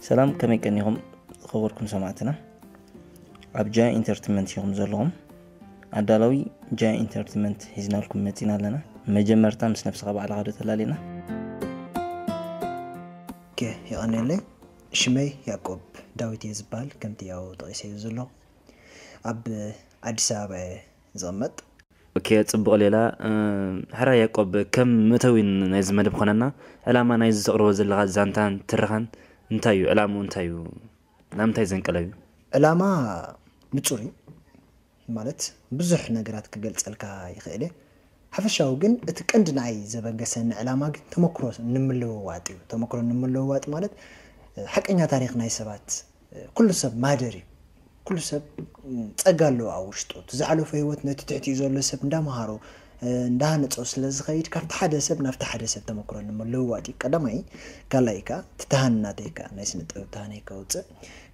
ሰላም፣ ከመይ ቀኒኹም ዝኸበርኩም ሰማዕትና? ኣብ ጃያ ኢንተርቴንመንት ኢኹም ዘለኹም። ኣዳላዊ ጃያ ኢንተርቴንመንት ሒዝናልኩም መጺና ኣለና። መጀመርታ ምስ ነብስኻ ባዕልኻ ዶ ተላልየና? ኦኬ፣ የቐንየለይ። ሽመይ ያዕቆብ ዳዊት እየ ዝበሃል። ከምቲ ያው ጠቒሰዮ ዘለኹ፣ ኣብ ኣዲስ ኣበባ እየ ዝቕመጥ። ኦኬ፣ ጽቡቕ ሌላ። እም፣ ሕራይ ያዕቆብ፣ ከም መእተዊ ናይዚ መደብ ኮነና፣ ዕላማ ናይዚ ተቕርቦ ዘለኻ ዛንታን ትረኻን እንታይ እዩ? ዕላምኡ እንታይ እዩ? ናብ ምንታይ ዘንቀለ እዩ? ዕላማ ንጹር እዩ። ማለት ብዙሕ ነገራት ክገልጸልካ ይኽእል እየ። ሓፈሻዊ ግን እቲ ቀንዲ ንዓይ ዘበገሰኒ ዕላማ ግን ተመክሮ ንምልውዋጥ እዩ። ተመክሮ ንምልውዋጥ ማለት፣ እ፣ ሓቀኛ ታሪኽ ናይ ሰባት፣ እ፣ ኩሉ ሰብ ማህደር እዩ። ኩሉ ሰብ፣ እ፣ ጸጋ ኣለዎ ኣብ ውሽጡ። እቲ ዝሓለፎ ህይወት ነቲ ትሕቲኡ ዘሎ ሰብ እንዳመሃሮ፣ እ፣ እንዳሃነጾ ስለ ዝኸይድ ካብቲ ሓደ ሰብ ናብቲ ሓደ ሰብ ተመክሮ ንምልውዋጥ እዩ። ቀዳማይ፣ ካልኣይ ከኣ እቲ ተሃን ናተይ ከኣ ናይ ስነ ጥበብ ተሃነይ ከውጽእ፣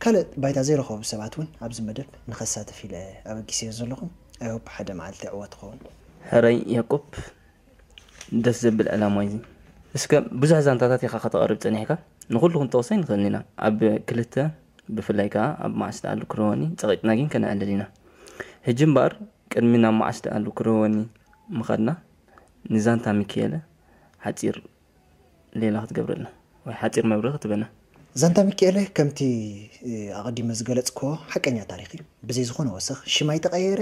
ካልእ ባይታ ዘይረኸቡ ሰባት እውን ኣብዚ መደብ ንኸሳተፍ ኢለ ኣበጊሰዮ ዘለኹ። I hope ሓደ መዓልቲ ዕወት ክኸውን። ሕራይ ያዕቆብ፣ ደስ ዘብል ዕላማ እዩ። እስከ ብዙሕ ዛንታታት ኢኻ ከተቕርብ ጸኒሕካ፣ ንኹሉ ክንጠቕሶ ኣይንኽእልን ኢና። ኣብ ክልተ፣ ብፍላይ ከኣ ኣብ መዓስ ደኣ ኣሉ ክረወኒ ጸቒጥና ግን ከነዕልል ኢና። ሕጂ እምበኣር ቅድሚ ናብ መዓስ ደኣ ኣሉ ክረወኒ ምኻድና፣ ንዛንታ ሚኪኤለ ሓጺር ሌላ ክትገብረልና ወይ ሓጺር መብርሂ ክትበና። ዛንታ ሚኪኤለ ከምቲ፣ እ፣ ኣቐዲመ ዝገለጽክዎ ሓቀኛ ታሪኽ እዩ። ብዘይ ዝኾነ ወሰኽ ሽም ኣይተቐየረ፣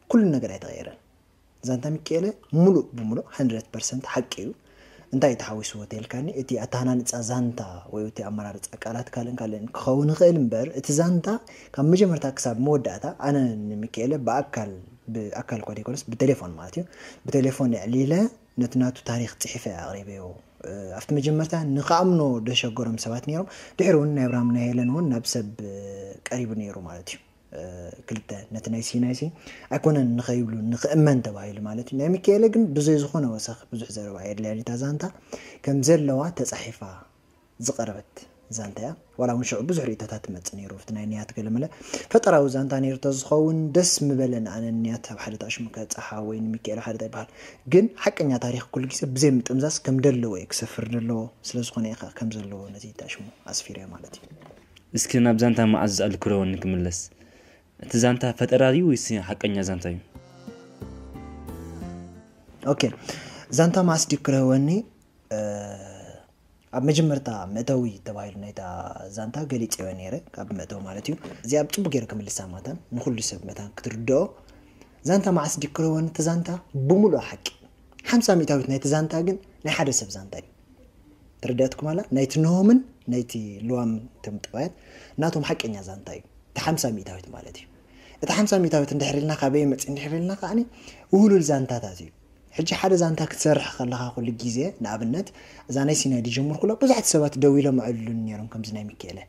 ኩሉ ነገር ኣይተቐየረን። ዛንታ ሚኪኤለ ሙሉእ ብሙሉእ ሃንድረድ ፐርሰንት ሓቂ እዩ። እንታይ እዩ ተሓዊስዎ ተልካኒ፣ እቲ ኣተሃናንጻ ዛንታ ወይ እቲ ኣመራርጻ ቃላት ካልእን ካልእን ክኸውን ይኽእል እምበር፣ እቲ ዛንታ ካብ መጀመርታ ክሳብ መወዳእታ ኣነ ንሚኪኤለ ብኣካል፣ ብኣካል እኳ ዘይኮነስ ብቴሌፎን ማለት እዩ፣ ብቴሌፎን የዕሊለ ነቲ ናቱ ታሪኽ ጽሒፈ ኣቕሪበዮ። እ፣ ኣብቲ መጀመርታ ንኽኣምኖ ደሸገሮም ሰባት ነይሮም። ድሕሪ እውን ናይ ኣብርሃም ናይ ሄለን እውን ናብ ሰብ፣ እ፣ ቀሪቡ ነይሩ ማለት እዩ። እ፣ ክልተ ነቲ ናይ ሲናይሲ ኣይኮነን ንኸይብሉ ንኽእመን ተባሂሉ ማለት እዩ። ናይ ሚካኤለ ግን ብዘይ ዝኾነ ወሰኽ ብዙሕ ዘረባ የድልያን እታ ዛንታ ከም ዘለዋ ተጻሒፋ ዝቐረበት ዛንታ እያ። ዋላ እውን ሽዑ ብዙሕ ርእይቶታት ትመጽእ ነይሩ፣ ኣብቲ ናይ ንያት ገለመለ ፈጠራዊ ዛንታ ነይሩ ተዝኸውን ደስ ምበለን። ኣነ ንያት ኣብ ሓደ ታሽሙ ከጻሓ ወይ ንሚካኤል ሓደ ይበሃል፣ ግን ሓቀኛ ታሪኽ ኩሉ ግዜ ብዘይ ምጥምዛዝ ከም ደለዎ እዩ ክሰፍር ደለዎ። ስለ ዝኾነ እዩ ከም ዘለዎ ነቲ ታሽሙ ኣስፊርዮ ማለት እዩ። እስኪ ናብ ዛንታ መዓስ ዝኣል ክረወኒ ክምለስ። እቲ ዛንታ ፈጠራ ድዩ ወይስ ሓቀኛ ዛንታ እዩ? ኦኬ፣ ዛንታ መዓስ ድዩ ክረወኒ? እ፣ ኣብ መጀመርታ መእተዊ ተባሂሉ ናይታ ዛንታ ገሊጸዮ ነይረ፣ ካብ መእተዊ ማለት እዩ። እዚኣ ኣብ ጽቡቅ ገይረ ክምልሳ ማታን ንኹሉ ሰብ መታን ክትርድኦ። ዛንታ መዓስ ድዩ ክረወኒ? እቲ ዛንታ ብምሉእ ሓቂ ሓምሳ ሚእታዊት ናይቲ ዛንታ ግን ናይ ሓደ ሰብ ዛንታ እዩ። ተረዳእትኩም ኣላ? ናይቲ ኖምን ናይቲ ልዋም፣ እቶም ጠባያት ናቶም ሓቀኛ ዛንታ እዩ። እቲ ሓምሳ ሚእታዊት ማለት እዩ። እቲ ሓምሳ ሚእታዊት እንድሕር ኢልና ካበይ መጽእ እንድሕር ኢልና ከዓኒ ውህሉል ዛንታታት እዩ። ሕጂ ሓደ ዛንታ ክትሰርሕ ከለኻ ኩሉ ግዜ፣ ንኣብነት እዛ ናይ ሲናይ ድጅምር ኩሎ ብዙሓት ሰባት ደው ኢሎም ኣዕልሉኒ ነይሮም፣ ከምዚ ናይ ሚካኤለ።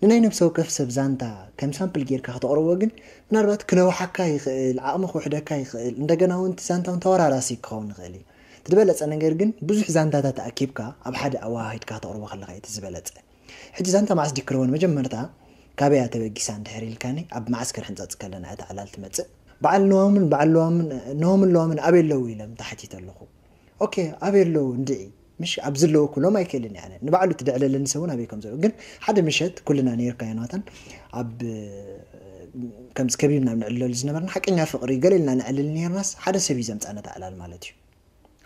ንናይ ነፍሲ ወከፍ ሰብ ዛንታ ከም ሳምፕል ጌርካ ከተቕርቦ ግን ምናልባት ክነውሓካ ይኽእል፣ ዓቕሚ ክውሕደካ ይኽእል፣ እንደገና እውን እቲ ዛንታ እውን ተወራራሲ ክኸውን ይኽእል እዩ። እቲ ዝበለጸ ነገር ግን ብዙሕ ዛንታታት ኣኪብካ ኣብ ሓደ ኣወሃሂድካ ከተቕርቦ ከለኻ እዩ እቲ ዝበለጸ። ሕጂ ዛንታ መዓስ ድዩ ክረወኒ? መጀመርታ ካበይ እያ ተበጊሳ እንድሕር ኢልካኒ፣ ኣብ መዓስከር ሕንጻጽ ከለና እታ ዕላል ትመጽእ። በዓል ነዋምን በዓል ለዋምን፣ ነዋምን ለዋምን ኣበይ ኣለዉ ኢሎም ተሓቲተ ኣለኹ። ኦኬ፣ ኣበይ ኣለዉ እንድዒ? ምሽ ኣብ ዘለዉ ኩሎም ኣይክእልን እየ ኣነ። ንባዕሉ እቲ ደዕለለኒ ሰብ እውን ኣበይ ከም ዘለዉ። ግን ሓደ ምሸት ኩልና ነይርካ ዮናታን፣ ኣብ ከምዚ ከቢብና ንዕለሉ ዝነበርና ሓቀኛ ፍቕሪ ገለ ኢልና ንዕልል ነይርናስ ሓደ ሰብ እዩ ዘምጻ ነታ ዕላል ማለት እዩ።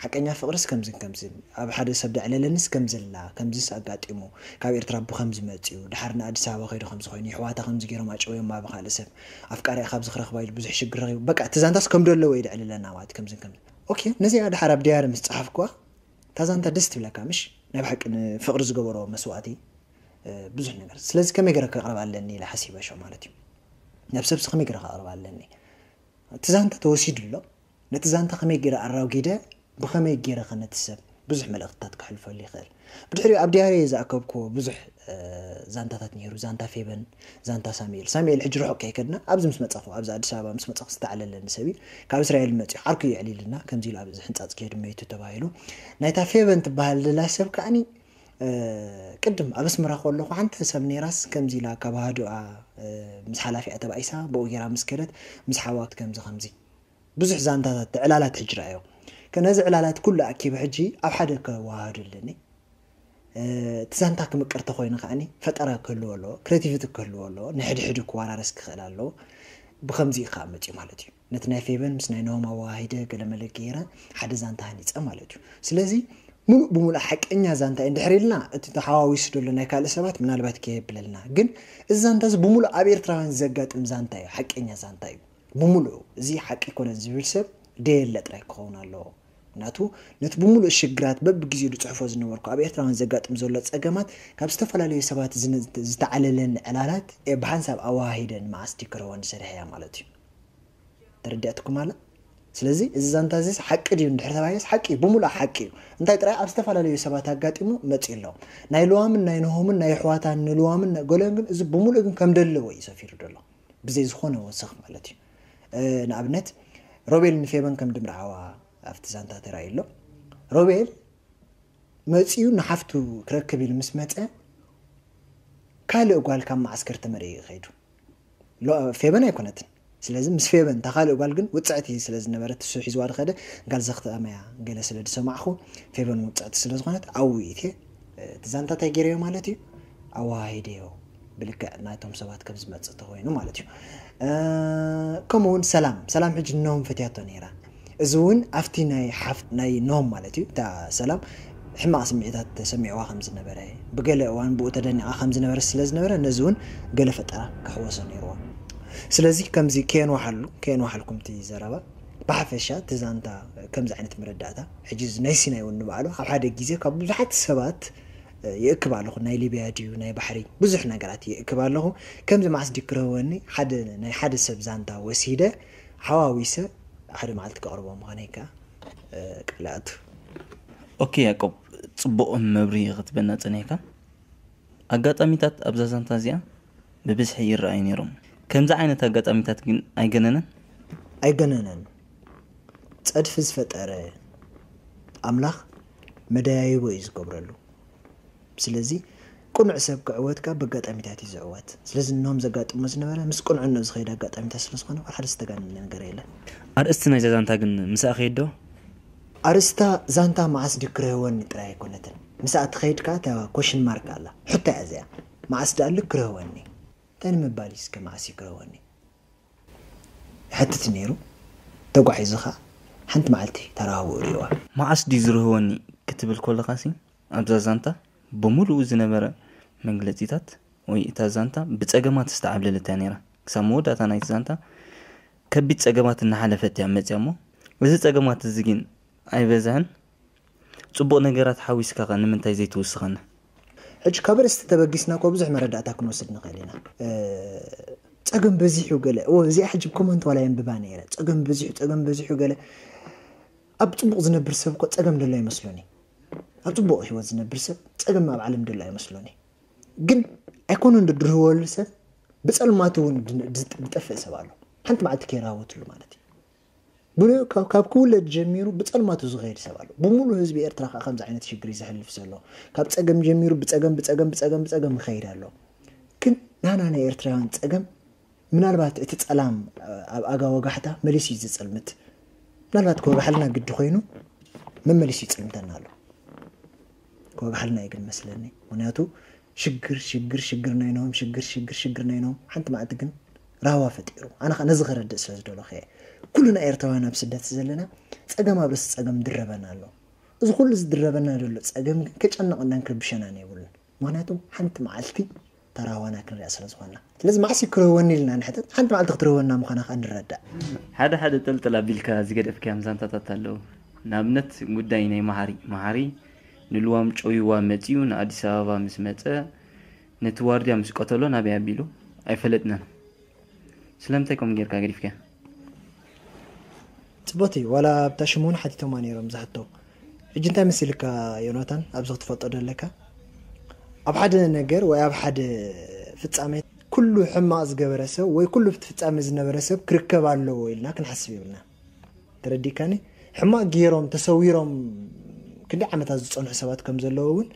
ሓቀኛ ፍቕርስ ከምዝን ከምዝን፣ ኣብ ሓደ ሰብ ደዕለለንስ ከምዝላ፣ ከምዝስ ኣጋጢሙ፣ ካብ ኤርትራ ብኸምዚ መጺኡ፣ ድሓር ንኣዲስ ኣበባ ከይዱ ከምዚ ኮይኑ፣ የሕዋታ ከምዚ ገይሮም ኣጨውዮማ ብኻልእ ሰብ፣ ኣፍቃሪኣ ካብዚ ክረኽባ ኢሉ ብዙሕ ሽግር ረኺቡ። በቃ እቲ ዛንታስ ከም ደለዎ እዩ ደዕልለና ማለት ከምዝን ከምዝን። ኦኬ፣ ነዚኣ ድሓር ኣብ ዲያሪ ምስ ጸሓፍኩዋ፣ እታ ዛንታ ደስ ትብለካ ምሽ? ናይ ብሓቂ ንፍቕሪ ዝገበሮ መስዋእቲ፣ እ፣ ብዙሕ ነገር። ስለዚ ከመይ ገይረ ከቕርባ ኣለኒ ኢለ ሓሲበ ሸው ማለት እዩ። ናብ ሰብሲ ከመይ ገይረ ከቕርባ ኣለኒ? እቲ ዛንታ ተወሲዱ ኣሎ። ነቲ ዛንታ ከመይ ገይረ ኣራጒደ፣ ብኸመይ ገይረ ከ ነቲ ሰብ ብዙሕ መልእኽትታት ከሕልፈሉ ይኽእል? ብድሕሪኡ ኣብ ዲያሪ ዝኣከብክዎ ብዙሕ፣ እ፣ ዛንታታት ነይሩ። ዛንታ ፌበን፣ ዛንታ ሳሙኤል። ሳሙኤል ሕጂ ርሑቕ ከይከድና፣ ኣብዚ ምስ መጻኹ፣ ኣብዚ ኣዲስ ኣበባ ምስ መጻኹ ዝተዓለለኒ ሰብ እዩ። ካብ እስራኤል መጺኡ፣ ዓርኩ እዩ የዕሊልና፣ ከምዚ ኢሉ ኣብዚ ሕንጻጽ ከይዱ መይቱ ተባሂሉ። ናይታ ፌበን ትበሃል ዘላ ሰብ ከዓኒ፣ እ፣ ቅድም ኣብ ኣስመራ ከለኹ ሓንቲ ሰብ ነይራስ፣ ከምዚ ኢላ ካብ ሃዱኣ፣ እ፣ ምስ ሓላፊኣ ተባኢሳ፣ ብኡ ገይራ ምስ ከደት፣ ምስ ሓዋት ከምዚ ከምዚ። ብዙሕ ዛንታታት፣ ዕላላት ሕጂ ረኣዮ። ከ ነዚ ዕላላት ኩሉ ኣኪበ ሕጂ ኣብ ሓደ ከወሃህዱ ኣለኒ። እቲ ዛንታ ክምቅር ተኮይኑ ከዓኒ ፈጠራ ክህልዎ ኣለዎ፣ ክሬቲቪቲ ክህልዎ ኣለዎ፣ ንሕድሕዱ ክወራረስ ክኽእል ኣለዎ። ብከምዚ እዩ ከዓ መፅኡ ማለት እዩ። ነቲ ናይ ፌበን ምስ ናይ ኖም ኣወሃሂደ ገለመለ ገይረ ሓደ ዛንታ ሃኒፀ ማለት እዩ። ስለዚ ሙሉእ ብሙሉእ ሓቀኛ ዛንታ እዩ እንድሕር ኢልና፣ እቲ ተሓዋዊሱ ዘሎ ናይ ካልእ ሰባት ምናልባት ከየብለልና፣ ግን እዚ ዛንታ እዚ ብሙሉእ ኣብ ኤርትራውያን ዘጋጥም ዛንታ እዩ፣ ሓቀኛ ዛንታ እዩ ብሙሉእ። እዚ ሓቂ ኣይኮነን ዝብል ሰብ ደየለ ጥራይ ክኸውን ኣለዎ። ምክንያቱ ነቲ ብምሉእ ሽግራት በብግዜኡ ዝፅሕፎ ዝነበርኩ ኣብ ኤርትራውያን ዘጋጥም ዘሎ ፀገማት ካብ ዝተፈላለዩ ሰባት ዝተዓለለን ዕላላት ብሓንሳብ ኣወሃሂደን መዓስ ዲክረወን ዝሰርሐያ ማለት እዩ። ተረዲኣትኩም ኣላ? ስለዚ እዚ ዛንታ እዚ ሓቂ ድዩ እንድሕር ተባሂለስ ሓቂ እዩ፣ ብምሉእ ሓቂ እዩ። እንታይ ጥራይ ኣብ ዝተፈላለዩ ሰባት ኣጋጢሙ መፂኡ ኣሎ። ናይ ልዋምን ናይ ንሆምን ናይ ኣሕዋታን ንልዋምን ገለን ግን እዚ ብምሉእ ግን ከም ደለዎ እዩ ሰፊሩ ዘሎ። ብዘይ ዝኾነ ወሰኽ ማለት እዩ። ንኣብነት ሮቤል ንፌበን ከም ድምርዓዋ ኣብቲ ዛንታ ተራእዩ ኣሎ። ሮቤል መፂኡ ንሓፍቱ ክረክብ ኢሉ ምስ መፀ ካልእ ጓል ካብ መዓስከር ተመሪኡ ከይዱ። ፌበን ኣይኮነትን። ስለዚ ምስ ፌበን እታ ካልእ ጓል ግን ውፅዕቲ ስለ ዝነበረት እሱ ሒዝዋ ዝኸደ ጋል ዘኽተኣመያ ገለ ስለ ዝሰማዕኹ ፌበን ውፅዕቲ ስለ ዝኾነት ኣውኢት እቲ ዛንታ እንታይ ገይረዮ ማለት እዩ ኣወሃሂደዮ ብልክዕ ናይቶም ሰባት ከም ዝመፅእ ተኮይኑ ማለት እዩ። ከምኡ እውን ሰላም ሰላም ሕጂ ኖም ፈትያቶ ነይራ። እዚ እውን ኣብቲ ናይ ሓፍ ናይ ኖም ማለት እዩ እታ ሰላም ሕማቕ ስምዒታት ተሰሚዕዋ ከም ዝነበረ ብገለ እዋን ብኡ ተደኒቓ ከም ዝነበረ ስለ ዝነበረ ነዚ እውን ገለ ፈጠራ ክሕወሶ ነይርዎ። ስለዚ ከምዚ ከየንዋሓሉ ከየንዋሓልኩም እቲ ዘረባ ብሓፈሻ እቲ ዛንታ ከምዚ ዓይነት መረዳእታ ሕጂ ናይ ሲናይ እውን ንባዕሉ ኣብ ሓደ ግዜ ካብ ብዙሓት ሰባት ይእክብ ኣለኹ ናይ ሊብያ ድዩ ናይ ባሕሪ ብዙሕ ነገራት ይእክብ ኣለኹ። ከምዚ መዓስ ድዩ ክረህወኒ ሓደ ናይ ሓደ ሰብ ዛንታ ወሲደ ሓዋዊሰ ሓደ መዓልቲ ከቕርቦ ምዃነይ ከዓ ቃል ኣቱ። ኦኬ ያቆብ፣ ፅቡቕ መብሪ ክትበና ፀኒሕካ። ኣጋጣሚታት ኣብዛ ዛንታ እዚኣ ብብዝሒ ይረኣዩ ነይሮም። ከምዚ ዓይነት ኣጋጣሚታት ግን ኣይገነነን። ኣይገነነን። ፀድፊ ዝፈጠረ ኣምላኽ መደያይቦ እዩ ዝገብረሉ። ስለዚ ቅኑዕ ሰብ ክዕወት ካብ በጋጣሚታት እዩ ዝዕወት። ስለዚ እኖም ዘጋጥሞ ዝነበረ ምስ ቅንዕንኡ ዝኸይድ ኣጋጣሚታት ስለዝኾነ ዋላ ሓደ ዝተጋነነ ነገር የለን። ኣርእስቲ ናይዛ ዛንታ ግን ምስኣ ከይድ ዶ? ኣርእስታ ዛንታ መዓስ ድዩ ክረህወኒ ጥራይ ኣይኮነትን። ምስኣ ትኸይድ ከዓ እታ ኮሽን ማርክ ኣላ። ሕቶ እያ እዚኣ። መዓስ ደኣ ልክ ክረህወኒ? እንታይ ንምባል እዩ እስከ መዓስ እዩ ክረህወኒ? ይሓትት ነይሩ። ተጓዒዙ ኸዓ ሓንቲ መዓልቲ ተራህውኡ ርእይዋ። መዓስ ድዩ ዝርህወኒ ክትብል ከለኻሲ ኣብዛ ዛንታ ብምሉኡ ዝነበረ መግለጺታት ወይ እታ ዛንታ ብጸገማት ዝተዓብለለት እያ ነይራ። ክሳብ መወዳእታ ናይቲ ዛንታ ከቢድ ጸገማት እናሓለፈት እያ መጽያ እሞ እዚ ጸገማት እዚ ግን ኣይበዝሐን። ጽቡቕ ነገራት ሓዊስካ ከ ንምንታይ ዘይትውስኸና? ሕጂ ካብ ኣርእስቲ ተበጊስና እኮ ብዙሕ መረዳእታ ክንወስድ ንኽእል ኢና። ጸገም በዚሑ ገለ እወ እዚኣ ሕጂ ኮመንት ዋላ የንብባ ነይረ ጸገም በዚሑ ጸገም በዚሑ ገለ ኣብ ጽቡቕ ዝነብር ሰብ እኮ ጸገም ደሎ ኣይመስሎን እዩ ኣብ ጽቡቕ ህይወት ዝነብር ሰብ ጸገም ኣብ ዓለም ደሎ ኣይመስሎን እዩ ግን ኣይኮነን ድድርህወሉ ሰብ ብጸልማቱ እውን ዝጠፍእ ሰብ ኣሎ ሓንቲ መዓልቲ ከይራህወትሉ ማለት እዩ ካብ ክውለድ ጀሚሩ ብጸልማቱ ዝኸይድ ሰብ ኣሎ። ብሙሉእ ህዝቢ ኤርትራ ከዓ ከምዚ ዓይነት ሽግር እዩ ዘሕልፍ ዘሎ። ካብ ጸገም ጀሚሩ ብጸገም ብጸገም ብጸገም ብጸገም ይኸይድ ኣሎ። ግን ናና ናይ ኤርትራውያን ጸገም ምናልባት እቲ ጸላም ኣብ ኣጋ ወጋሕታ መሊሱ እዩ ዝጸልምት። ምናልባት ክወጋሕልና ግዲ ኮይኑ መመሊሱ ይጸልምተና ኣሎ። ክወጋሕልና እዩ ግን መስለኒ። ምክንያቱ ሽግር ሽግር ሽግር ናይ ኖም ሽግር ሽግር ሽግር ናይ ኖም ሓንቲ መዓልቲ ግን ራህዋ ፈጢሩ ኣነ ከዓ ነዚ ከረድእ ስለ ዝደለኹ እየ ኩልና ኤርትራውያን ኣብ ስደት ዘለና ፀገም ኣብ ርእሲ ፀገም ድረበና ኣሎ እዚ ኩሉ ዝድረበና ዘሎ ፀገም ግን ከጨንቐናን ክርብሸናን የብሉን ምክንያቱ ሓንቲ መዓልቲ ተራህዋና ክንሪኣ ስለ ዝኾንና ስለዚ መዓስ ክረህወኒ ኢልና ንሕተት ሓንቲ መዓልቲ ክትረህወና ምዃና ከዓ ንረዳእ ሓደ ሓደ ጠልጠል ኣቢልካ ዝገደፍካዮም ዛንታታት ኣለዉ ንኣብነት ጉዳይ ናይ መሓሪ መሓሪ ንልዋም ጨውይዋ መጺኡ ንኣዲስ ኣበባ ምስ መጸ ነቲ ዋርድያ ምስ ቀተሎ ናበይ ኣቢሉ ኣይፈለጥናን። ስለምንታይ ከምኡ ጌርካ ገዲፍካዮ? ጽቡቕቲ ዋላ ኣብታ ሽም እውን ሓቲቶማ ነይሮም ዝሓቶ። ሕጂ እንታይ መሲልካ ዮናታን ኣብዚ ክትፈልጦ ደለካ? ኣብ ሓደ ነገር ወይ ኣብ ሓደ ፍጻሜ ኩሉ ሕማቕ ዝገበረ ሰብ ወይ ኩሉ ፍጻሜ ዝነበረ ሰብ ክርከብ ኣለዎ ኢልና ክንሓስብ የብልና። ተረዲካኒ ሕማቅ ገይሮም ተሰዊሮም ክንደይ ዓመታት ዝፀንሑ ሰባት ከም ዘለዉ እውን